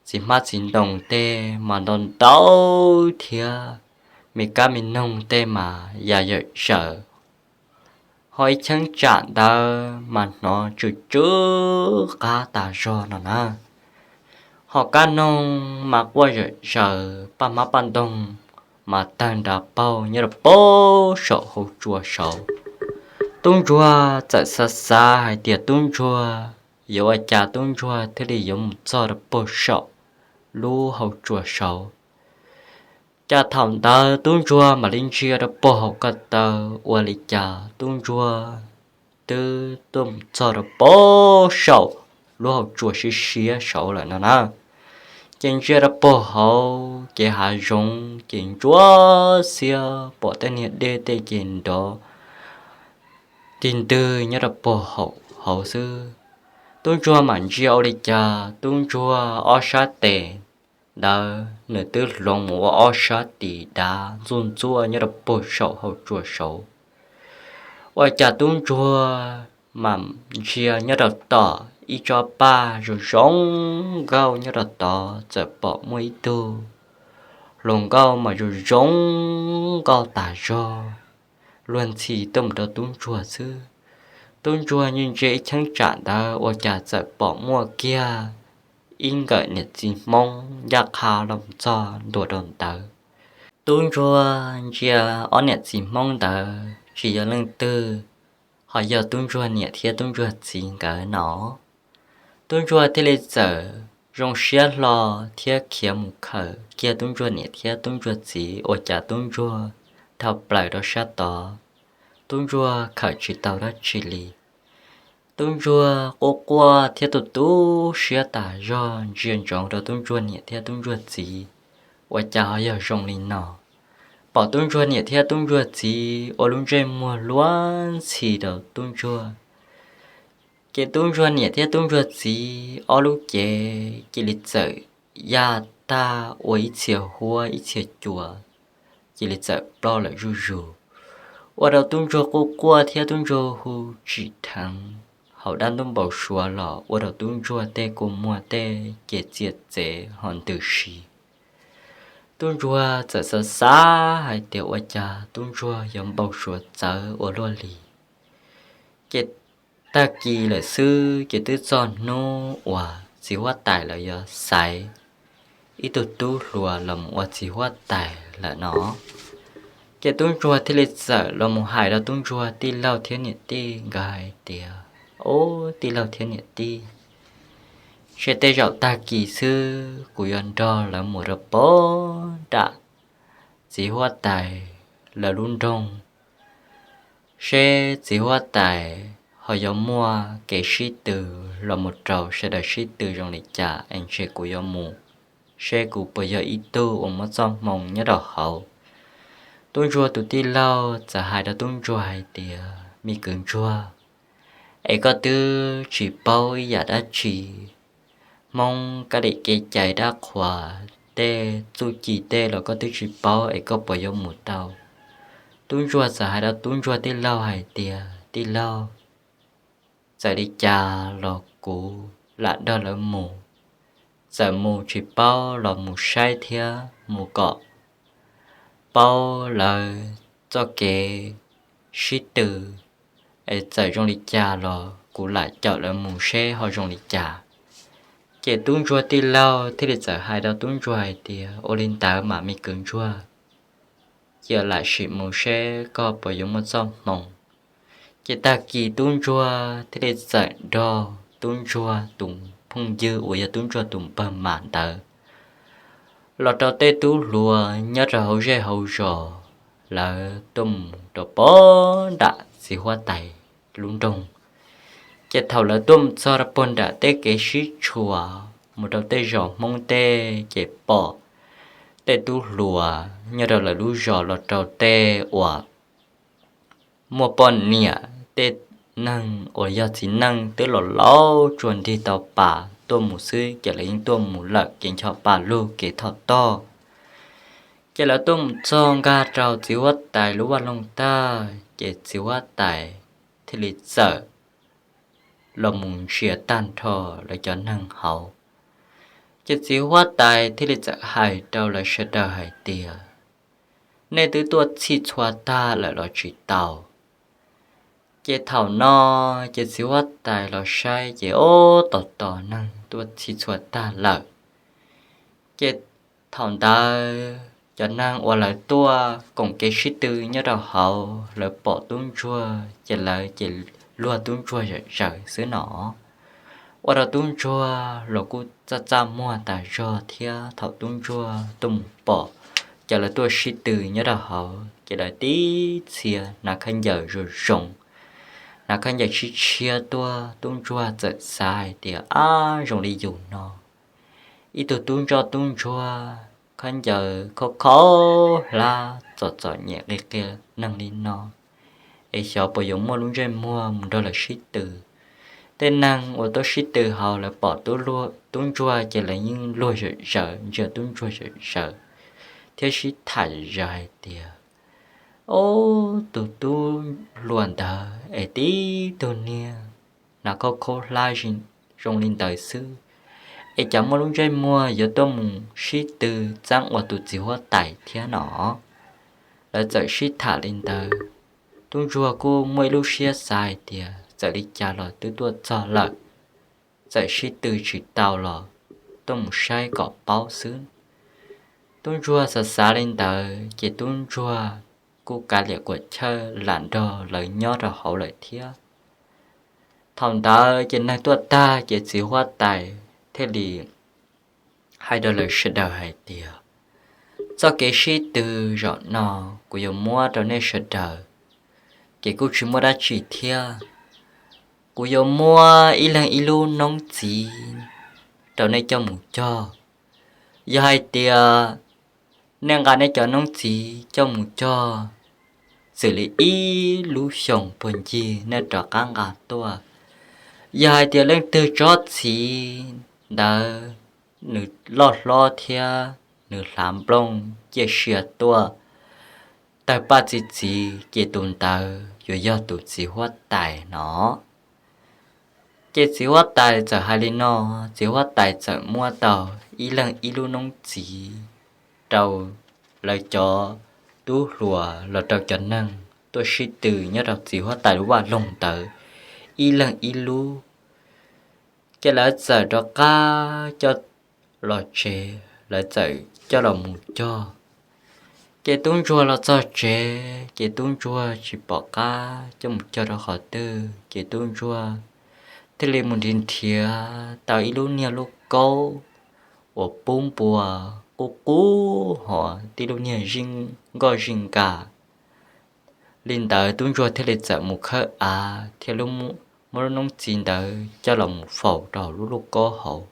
txiv hmab txiv ntoo tej mas ntau ntau thiab, me kab me noog tej mas yam yawm zaws, ho ib cheeb tsam ntawd mas hnov tsw tsw qab tas zog no na. Ho kab noog mas quaj zawm zaws, paj hmab paj ntoo mas tawg nrov paug nyob rau pem saum hauv tsua saud. Tub ntsuag txawm xav xav hais tias tub ntsuag yuav ua cas tub ntsuag thiaj li yuav mus txog rau pem saum lub hauv tsua saud. Cas thaum ntawd tub ntsuag mam li ntsia rau pem hauv ko taw, ua li cas tub ntsuag twb tuaj mus txog rau pem saum lub hauv tsua siab siab saud lawm no na. Ces ntsia rau pem hauv ces hav zoov ces ntsuab xiab, pom tej niag dej tej ces nrov tig ntwg nyob rau pem hauv xwb. Tub ntsuag mam ntsia ua li cas tub ntsuag ob sab tes ntawd nws twb hloov mus ua ob sab tis dav ntxuaj ntxuaj nyob rau pem saum hauv tsua saud. Ua cas tub ntsuag mam ntsia nyob rau tom ib tsob paj zoo zoo nkauj nyob rau tod txawm pom muaj ib tug hluas nkauj mas zoo zoo nkauj tas zog, luag ntxhi tuaj mus rau tub ntsuag xwb. Tub ntsuag ntsia ntsia ib cheeb tsam ntawd ua cas txawm pom muaj kiag ib nkawm niam txiv Hmoob ncaj qha los txog ntua rau ntawd. Tub ntsuag ntsia ob niam txiv Hmoob ntawd tsis yog leej twg, ho yog tub ntsuag niam thiab tub ntsuag txiv nkawd no. Tub ntsuag thiaj li txawm zoo siab hlo thiab khiav mus khawm kiag tub ntsuag niam thiab tub ntsuag txiv, ua cas tub ntsuag dhau plaws rau sab tod, tub ntsuag khawm tsis tau dab tsi li. Tub ntsuag quaj quaj thiab tu tu siab tas zog ntsia ntsoov rau tub ntsuag niam thiab tub ntsuag txiv, ua cas ho yog zoo li no. Pom tub ntsuag niam thiab tub ntsuag txiv ua lub ntsej muag luag ntxhi rau tub ntsuag. Ces tub ntsuag niam thiab tub ntsuag txiv ob lub cev cia li txawm yaj tag ua ib txhia huab ib txhia cua, cia li txawm ploj lawm zuj zus. Ua rau tub ntsuag quaj quaj thiab tub ntsuag hu tsim dheev, hauv dab ntub npau suav los ua rau tub ntsuag tej kua muag tej ces txias txev ho ntws si. Tub ntsuag txawm xav xav hais tias ua cas tub ntsuag yuav npau suav txawv ua luaj li. Ces tag kis lawm xwb ces twb txog hnub uas txiv huab tais lawv yuav xaiv ib tug tub hluas los mus ua txiv huab tais lawm no. Ces tub ntsuag thiaj li txawm los mus hais rau tub ntsuag tij laug thiab niam tij nkawd hais tias, Ob tij laug thiab niam tij, ntshe tej zaum tag kis xwb kuv yuav nrog lawv mus rau pem nram txiv huab tais lawv lub nroog, seb txiv huab tais ho yuav muaj kev sib tw los mus rau sawv daws sib tw zoo li cas es ntshe kuv yuav mus seb kuv puas yog ib tug uas muaj txoj hmoo nyob rau hauv. Tub ntsuag tus tij laug txawm hais rau tub ntsuag hais tias, Me kwv ntsuag, es koj twb tsis paub ib yam dab tsi, Hmoob kab lim kev cai dab qhuas tej txuj ci tej los koj twb tsis paub es koj puas yuav mus tau? Tub ntsuag txawm hais rau tub ntsuag tij laug hais tias, Tij laug, txawm li cas los kuv lam nrog lawv mus. Txawm mus tsis paub los mus saib thiab mus kom paub lawv txoj kev sib tw, es txawm zoo li cas los kuv lam caum lawv mus seb ho zoo li cas. Ces tub ntsuag tij laug thiaj li txawm hais rau tub ntsuag hais tias, Ua li ntawd mas me kwv ntsuag, cia lam sim mus seb koj puas yuav muaj txoj hmoo. Ces tag kis tub ntsuag thiaj li txawm nrog tub ntsuag tus phooj ywg uas yog tub ntsuag tus npawg mas ntawd los rau tej tub hluas nyob rau hauv zej hauv zos, lawv tuaj mus rau pem nram txiv huab tais lub nroog. Ces thaum lawv tuaj mus txog rau pem nram tej kev sib tshuam mus rau tej zos Hmoob tej, ces pom tej tub hluas nyob rau lawv lub zos los rau tej uas muaj poj niam tej neeg uas yog txiv neej twb los laus tsuas ntig tau pas tuaj mus xwb, ces lawv yeej tuaj mus lawm kev ncho pa lug kev thom tog. Ces lawv tuaj mus txog nkag rau txiv huab tais lub vaj loog tag, ces txiv huab tais thiaj li txawm los mus ntsia tag nrho lawv cov neeg hauv. Ces txiv huab tais thiaj li txawm hais rau lawv sawv daws hais tias, nej twb tuaj txhij txhua tag lawm los tsis tau? Ces thaum no ces txiv huab tais los saib ces ob tos tos neeg tuaj txhij txhua tag lawm. Ces thaum ntawd cov neeg uas lawv tuaj koom kev sib tw nyob rau hauv, lawv pom tub ntsuag ces lawv ces luag tub ntsuag zom zaws xwb no. Ua rau tub ntsuag los kuj txaj txaj muag tas zog thiab. Thaum tub ntsuag tuaj mus pom cov lawv tuaj sib tw nyob rau hauv ces lawv tib txhia hnav khaub ncaws zoo zoo, hnav khaub ncaws tshiab tshiab tuaj. Tub ntsuag txawm xav hais tias, ab, zoo li yus no, ib tug tub ntsoj tub ntsuag, khaub ncaws khaub khaub hlab txom txom nyem qia qia neeg li no, es xyov puas yuav muaj lub ntsej muag mus nrog lawv sib tw. Tej neeg uas tuaj sib tw hauv lawv pom tub ntsuag ces lawv yeej luag zom zaws, ntsia tub ntsuag zom zaws thiab sib tham zom zaws hais tias, ob, tus tub hluas ntawd es tib tug niag hnav khaub khaub hlab zoo li ntawd xwb, es cas muaj lub ntsej muag yuav tuaj mus sib tw txeeb ua tus txiv huab tais thiab no. Lawv txawm sib tham li ntawd, tub ntsuag kuj muaj ib lub siab xav hais tias txawm li cas los twb tuaj txog lawm, txawm sib tw tsis tau los tuaj mus saib kom paub xwb. Tub ntsuag xav xav li ntawd ces tub ntsuag kuj kav liam kuam chawj lam nrog lawv nyob rau hauv lawm thiab. Thaum ntawd ces neeg tuaj tag ces txiv huab tais thiaj li hais rau lawv sawv daws hais tias, txoj kev sib tw zaum no kuv yuav muab rau nej sawv daws, ces kuj tsis muaj dab tsi thiab. Kuv yuav muab ib leeg ib lub noob txiv rau nej coj mus cog. Yog hais tias nej nqa nej cov noob txiv coj mus cog, txwm li ib lub xyoos puag ncig nej rov qab nqa tuaj. Yog hais tias leej twg tsob txiv ntawd nws loj hlob thiab nws hlav nplooj ciaj sia tuaj tawg paj txi txiv, ces tus ntawd yuav yog tus txiv huab tais no. Ces txiv huab tais txawm hais li no, txiv huab tais txawm muab tau ib leeg ib lub noob txiv rau lawv cov tub hluas los rau cov neeg tuaj sib tw nyob rau txiv huab tais lub vaj loog ntawd ib leeg ib lub. Ces lawv txawm rov qab coj los tsev, lawv txawm coj los mus cog. Ces tub ntsuag los txog tsev ces tub ntsuag tsis pom qab coj mus cog rau qhov twg, ces tub ntsuag thiaj li mus nrhiav nrhiav tau ib lub niag lub kaub uas pub npua qub qub hos tib lub niag zij nkoj zij nkas li ntawd. Tub ntsuag thiaj li txawm mus khawb av thiab muab lub noob txiv ntawd coj los mus faus rau lub lub kaub hauv.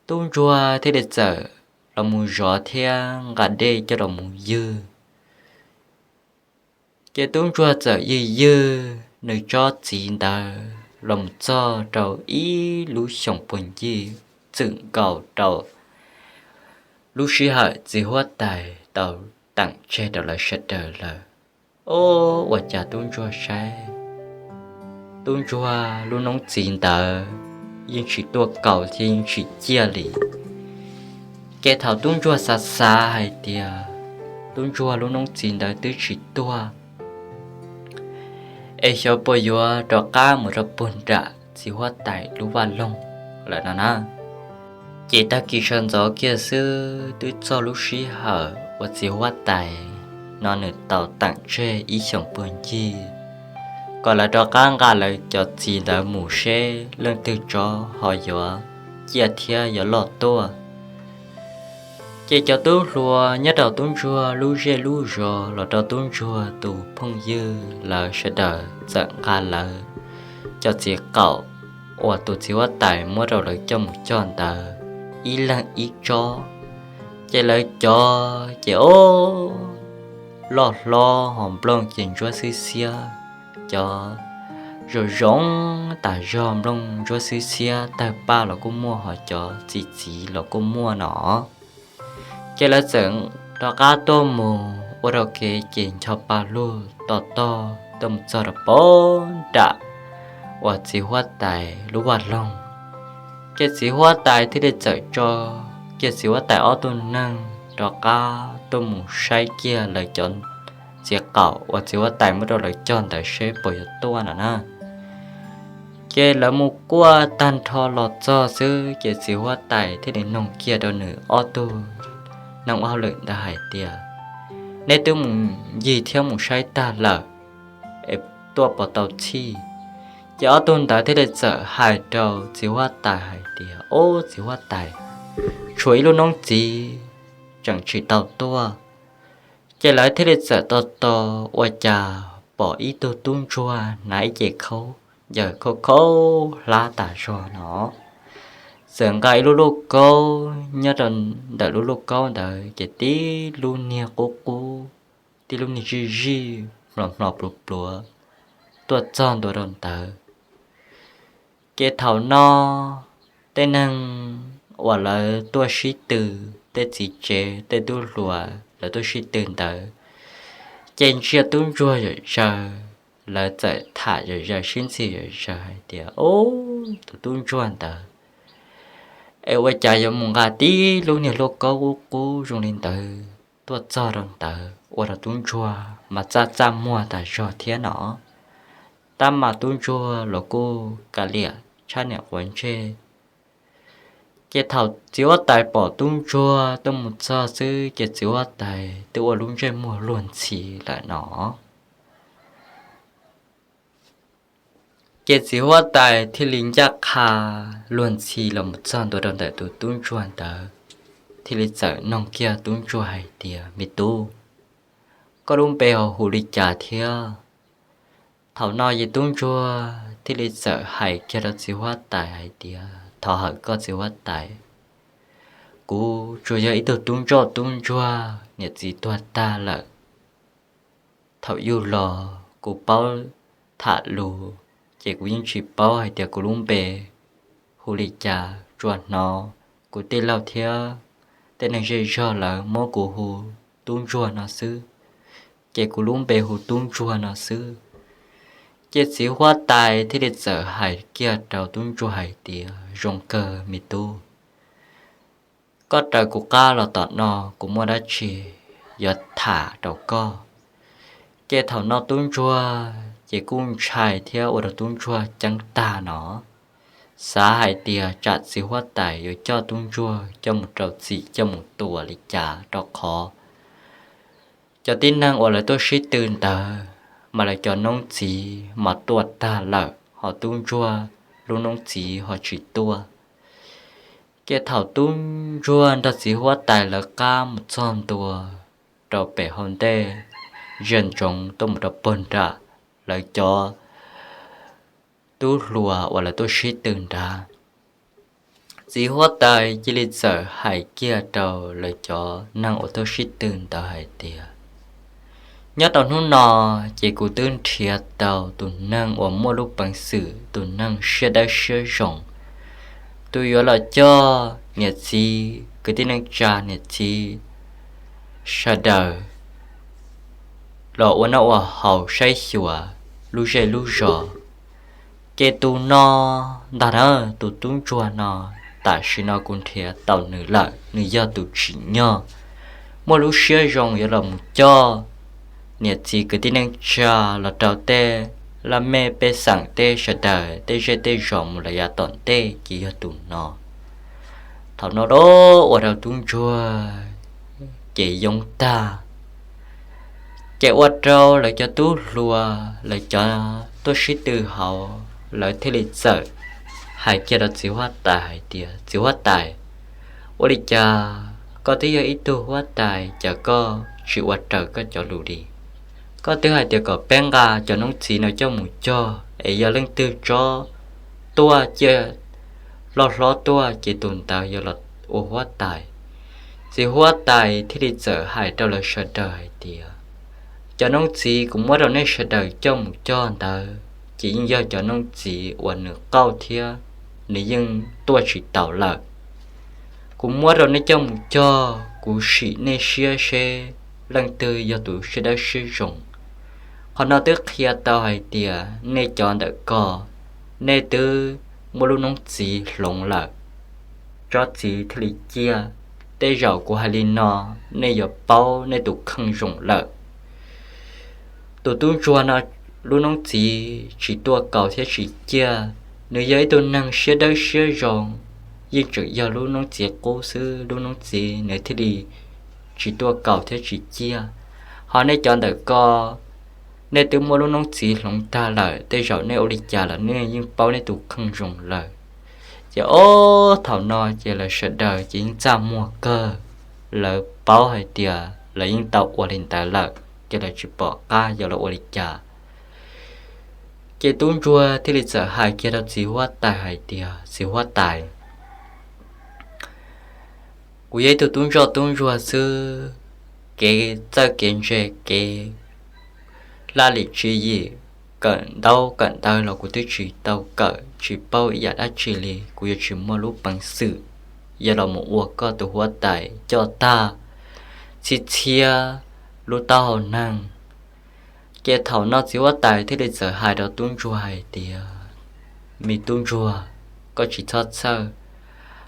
Tub ntsuag thiaj li txawm los mus zov thiab nqa dej coj los mus ywg. Ces tub ntsuag txawm ywg ywg nws tsob txiv ntawd los mus txog rau ib lub xyoos puag ncig, txwm nkaus rau lub sij hawm txiv huab tais tau teem tseg rau lawv sawv daws lawm. Ob, ua cas tub ntsuag saib tub ntsuag lub noob txiv ntawd yeej tsis tuaj kaus thiab yeej tsis ciaj li. Ces thaum tub ntsuag xav xav hais tias tub ntsuag lub noob txiv ntawd twb tsis tuaj, es xyov puas yuav rov qab mus rau puag nram txiv huab tais lub vaj loog lawm no na. Ces tag kis sawv ntxov kiag xwb twb txog lub sij hawm uas txiv huab tais no nws tau teem tseg ib xyoos puag ncig kom lawv rov qab nqa lawv cov txiv ntawd mus seb leej twg tsob ho yuav ciaj thiab yuav loj tuaj. Ces cov tub hluas nyob rau tub ntsuag lub zej lub zos los rau tub ntsuag tus phooj ywg lawv sawv daws txawm nqa lawv cov txiv qaum uas tus txiv huab tais muab rau lawv coj mus cog ntawd ib leeg ib tsob. Ces lawv cov ces ob, loj hlob ho nplooj ces ntsuab xwb xiab, cov zoo zoo tas zog nplooj ntsuab xwb xiab tawg paj los kuj muaj ho cov txi txiv los kuj muaj no. Ces lawv txawm rov qab tuaj mus ua rau kev ces ncho pa lug to tog tuaj mus txog rau puag nram uas txiv huab tais lub vaj loog. Ces txiv huab tais thiaj li txawm tso kiag txiv huab tais ob tug neeg rov qab tuaj mus saib kiag lawv cov txiv qaum uas txiv huab tais muab rau lawv cog ntawd seb puas yuav tuaj no na. Ces lawv mus kuaj tag nrho los txog xwb ces txiv huab tais thiaj li noog kiag rau nws ob tug neeg ua hauj lwm ntawd hais tias, nej twb mus ncig thiab mus saib tag lawm es tuaj puas tau txhij? Ces ob tug ntawd thiaj li txawm hais rau txiv huab tais hais tias, ob, txiv huab tais, tshuav ib lub noob txiv tseem tsis tau tuaj. Ces lawv thiaj li txawm tos tos ua cas pom ib tug tub ntsuag hnav ib ce khaub ncaws khaub khaub hlab tas zog no, txawm nqa ib lub lauj kaub, nyob rau ntawm lub lauj kaub ntawd ces tib lub niag qub qub, tib lub niag zij zij hmlo hmlo pluav pluav tuaj txog ntua rau ntawd. Ces thaum no tej neeg uas lawv tuaj sib tw, tej txiv tsev tej tub hluas lawv tuaj sib tw ntawd, ces ntsia tub ntsuag zom zaws, lawv txawm tham zom zaws sib ntxhi zom zaws hais tias, ob, tus tub ntsuag ntawd es ua cas yuav mus nqa tib lub niag lauj kaub qub qub zoo li ntawd tuaj txog rau ntawd ua rau tub ntsuag mas txaj txaj muag tas zog thiab no. Tab mas tub ntsuag los kuj kav liam tshab niam quav ntsej. Ces thaum txiv huab tais pom tub ntsuag tuaj mus txog xwb ces txiv huab tais twb ua lub ntsej muag luag ntxhi lawm no. Ces txiv huab tais thiaj li ncaj qha luag ntxhi los mus txog ntua rau ntawm tus tub ntsuag ntawd, thiaj li txawm noog kiag tub ntsuag hais tias, me tub, koj lub npe ho hu li cas thiab? Thaum no ces tub ntsuag thiaj li txawm hais kiag rau txiv huab tais hais tias, thov hawm koj txiv huab tais, kuv tsuas yog ib tug tub ntsoj tub ntsuag niam txiv tuag tag lawm. Thaum yug los kuv paub tham lus, ces kuv yeej tsis paub hais tias kuv lub npe hu li cas, tsuas hnov kuv tij laug thiab tej neeg zej zog lawv muab kuv hu tub ntsuag no xwb, ces kuv lub npe hu tub ntsuag no xwb. Ces txiv huab tais thiaj li txawm hais kiag rau tub ntsuag hais tias, zoo kawg me tub, koj raws kuv qab los tom no, kuv muaj dab tsi yuav tham rau koj. Ces thaum no tub ntsuag ces kuj ntshai thiab ua rau tub ntsuag ceeb tag no, xav hais tias tsam txiv huab tais yuav coj tub ntsuag coj mus rau txim coj mus tua li cas, rau qhov cov tib neeg uas lawv tuaj sib tw ntawd mas lawv cov noob txiv mas tuaj tag lawm, ho tub ntsuag lub noob txiv ho tsis tuaj. Ces thaum tub ntsuag nrog txiv huab tais lawv qab mus txog ntua rau pem hauv ntej, zaj ntsoov tuaj mus rau pog nram lawv cov tub hluas uas lawv tuaj sib tw nrad, txiv huab tais cia li txawm hais kiag rau lawv cov neeg uas tuaj sib tw ntawd hais tias, nyob rau hnub no ces kuv twb nrhiav tau tus neeg uas muaj lub peev xwm, tus neeg siab dawb siab zoo, tus yuav los coj niam txiv kwv tij neej tsa niam txiv sawv daws los ua noj ua haus saib xyuas lub zej lub zos. Ces tus no ntag na, tus tub ntsuag no, tam sim no kuv nrhiav tau nws lawm, nws yog tus tsim nyog muaj lub siab zoo yuav los mus coj niam txiv kwv tij neej tsa los rau tej laj mej pej xeem tej sawv daws tej zej tej zos mus lawm yav tom ntej ces yog tus no. Thaum no ua rau tub ntsuag ces yoob tag, ces ua rau lawv cov tub hluas lawv cov tuaj sib tw hauv lawv thiaj li txawm hais kiag rau txiv huab tais hais tias, txiv huab tais, ua li cas koj twb yog ib tug huab tais cas koj tsis ua raws koj cov lus li? Koj twb hais tias kom peb nqa cov noob txiv no coj mus cog es yog leej twg tsob tuaj ciaj loj hlob tuaj ces tus ntawd yuav los ua huab tais. Txiv huab tais thiaj li txawm hais rau lawv sawv daws hais tias, cov noob txiv kuv muab rau nej sawv daws coj mus cog ntawd ces yeej yog cov noob txiv uas nws qauj thiab nws yeej tuaj tsis taus lawm. Kuv muab rau nej coj mus cog, kuv sim nej siab seb leej twg yog tus siab dawb siab zoo. Qhov no twb qhia tau hais tias nej cov ntawm ko, nej twb muaj lub noob txiv hloov lawm, tsob txiv thiaj li ciaj. Tej zaum kuv hais li no, nej yuav paub nej tus kheej zoo lawm. Tus tub ntsuag no lub hnub txiv tsis tuaj kaus thiab tsis ciaj, nws yog ib tug neeg siab dawb siab zoo, yeej tseem yog lub hnub txiv qub xwb, lub hnub txiv nws thiaj li tsis tuaj kaus thiab tsis ciaj. Ho nej cov ntawm ko, nej twb muaj lub hnub txiv hloov tag lawm, tej zaum nej ua li cas los nej yeej paub nej tus kheej zoo lawm. Ces ob thaum no ces lawv sawv daws ces yeej txaj muag kawg, lawv paub hais tias lawv yeej tau ua li ntawd lawm, ces lawv tsis pom qab yuav los ua li cas. Ces tub ntsuag thiaj li txawm hais kiag rau txiv huab tais hais tias, txiv huab tais, kuv yog ib tug tub ntsoj tub ntsuag xwb, kev txawj kev ntse, kev laj lim tswv yim, kawm ntaub kawm ntawv los kuv twb tsis tau kawm, tsis paub ib yam dab tsi li, kuv yuav tsis muaj lub peev xwm yuav los mus ua koj tus huab tais coj tag txhij txhiab lub taub hau neeg. Ces thaum no txiv huab tais thiaj li txawm hais rau tub ntsuag hais tias, me tub ntsuag, koj tsis txhob txhawj,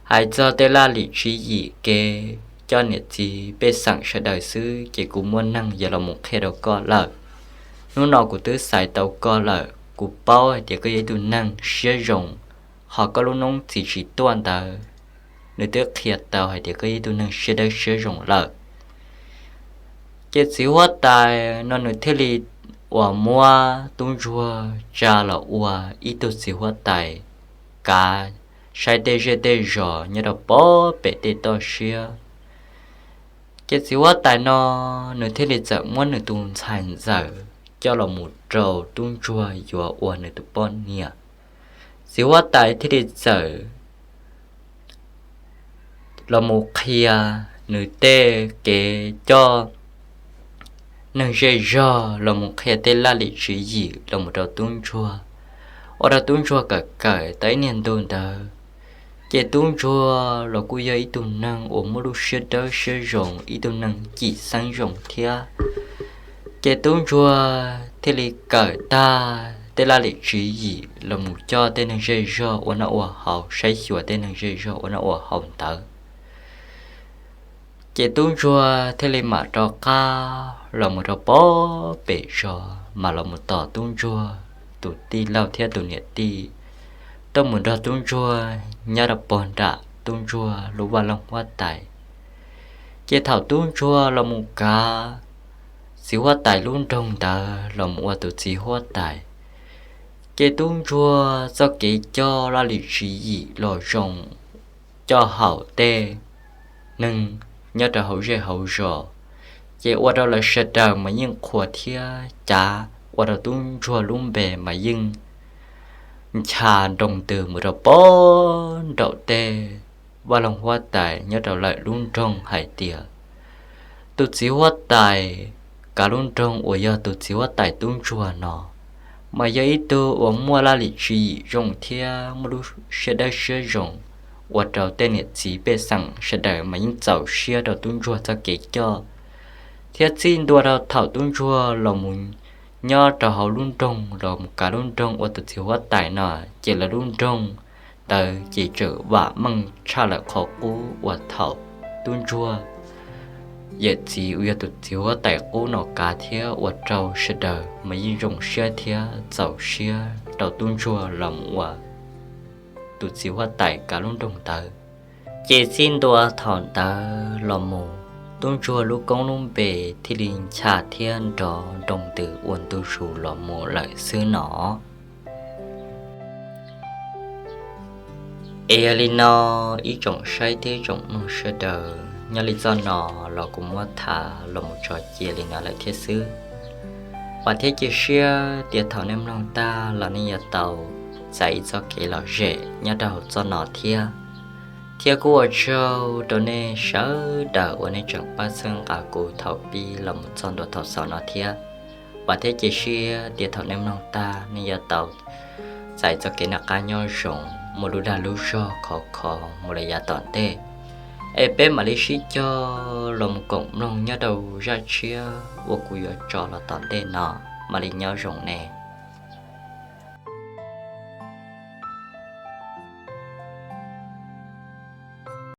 hais txog tej laj lim tswv yim kev coj niam txiv pej xeem sawv daws xwb ces kuv muaj neeg yuav los mus qhia rau koj lawm. Hnub no kuv twb xaiv tau koj lawm, kuv paub hais tias koj yog ib tug neeg siab zoo, ho koj lub hnub txiv tsis tuaj ntawd, nws twb qhia tau hais tias koj yog ib tug neeg siab dawb siab zoo lawm. Ces txiv huab tais no nws thiaj li uas muab tub ntsuag tsa los ua ib tug txiv huab tais kav saib tej zej tej zos nyob rau pob pem tej toj siab. Ces txiv huab tais no nws thiaj li txawm muab nws tus ntxhais ntxawm coj los mus rau tub ntsuag yuav ua nws tus poj niam. Txiv huab tais thiaj li txawm los mus qhia nws tej kev coj neeg zej zog, los mus qhia tej laj lim tswv yim los mus rau tub ntsuag, ua rau tub ntsuag kawm kawm tau ib niag ntu ntawd. Ces tub ntsuag los kuj yog ib tug neeg uas muaj lub siab dawb siab zoo, ib tug neeg cim xeeb zoo thiab. Ces tub ntsuag thiaj li kawm tag tej laj lim tswv yim los mus coj tej neeg zej zog ua noj ua haus, saib xyuas tej neeg zej zog ua noj ua haus ntawd. Ces tub ntsuag thiaj li mam rov qab los mus rau pob pem zos, mas los mus tos tub ntsuag tus tij laug thiab tus niam tij tuaj mus nrog tub ntsuag nyob rau pog nram tub ntsuag lub vaj loog huab tais. Ces thaum tub ntsuag los mus kav txiv huab tais lub nroog ntawd los mus ua tus txiv huab tais, ces tub ntsuag txoj kev coj laj lim tswv yim los zoo, coj haum tej neeg nyob rau hauv zej hauv zos, ces ua rau lawv sawv daws mas yeej qhuas thiab cav, ua rau tub ntsuag lub npe mas yeej ncha nroo ntws mus rau pob nraum tej vaj loog huab tais nyob rau lawv lub nroog hais tias, tus txiv huab tais kav lub nroog uas yog tus txiv huab tais tub ntsuag no, mas yog ib tug uas muaj laj lim tswv yim zoo thiab muaj lub siab dawb siab zoo, ua rau tej niam txiv pej xeem sawv daws mas yeej txaus siab rau tub ntsuag txoj kev coj, thiab txij ntua rau thaum tub ntsuag los mus nyob rau hauv lub nroog los mus kav lub nroog ua tus txiv huab tais no, ces lawv lub nroog ntawd ces tseem vam meej tshaj lawm qhov qub uas thaum tub ntsuag yawm txiv uas yog tus txiv huab tais qub no kav thiab ua rau sawv daws mas yeej zoo siab thiab txaus siab rau tub ntsuag los mus ua tus txiv huab tais kav lub nroog ntawd. Ces txij ntua thaum ntawd los mus, tub ntsuag lub koob lub npe thiaj li ncha thiab nrov nroo ntws ua ntu zus los mus lawm xwb no. Es yog li no, ib tsoom saib thiab ib tsoom mloog sawv daws, nyob li txoj no los kuv muab tham los mus tso cia li no lawm thiab xwb. Vam thiab cia siab tias thaum nej mloog tag los nej yuav tau txais ib txoj kev lom zem nyob rau hauv txoj no thiab. Thiab kuj ua tsaug rau nej sawv daws uas nej tseem pab txhawb nqa kuv thaum pib los mus txog ntua thaum xaus no thiab. Vam thiab cia siab tias thaum nej mloog tag nej yuav tau txais txoj kev noj qab nyob zoo, muaj lub dag lub zog khov kho mus lawm yav tom ntej. Es peb mam li sib cog los mus koom mloog nyob rau zaj tshiab uas kuv yuav tso los tom ntej no. Mam li nyob zoo nej.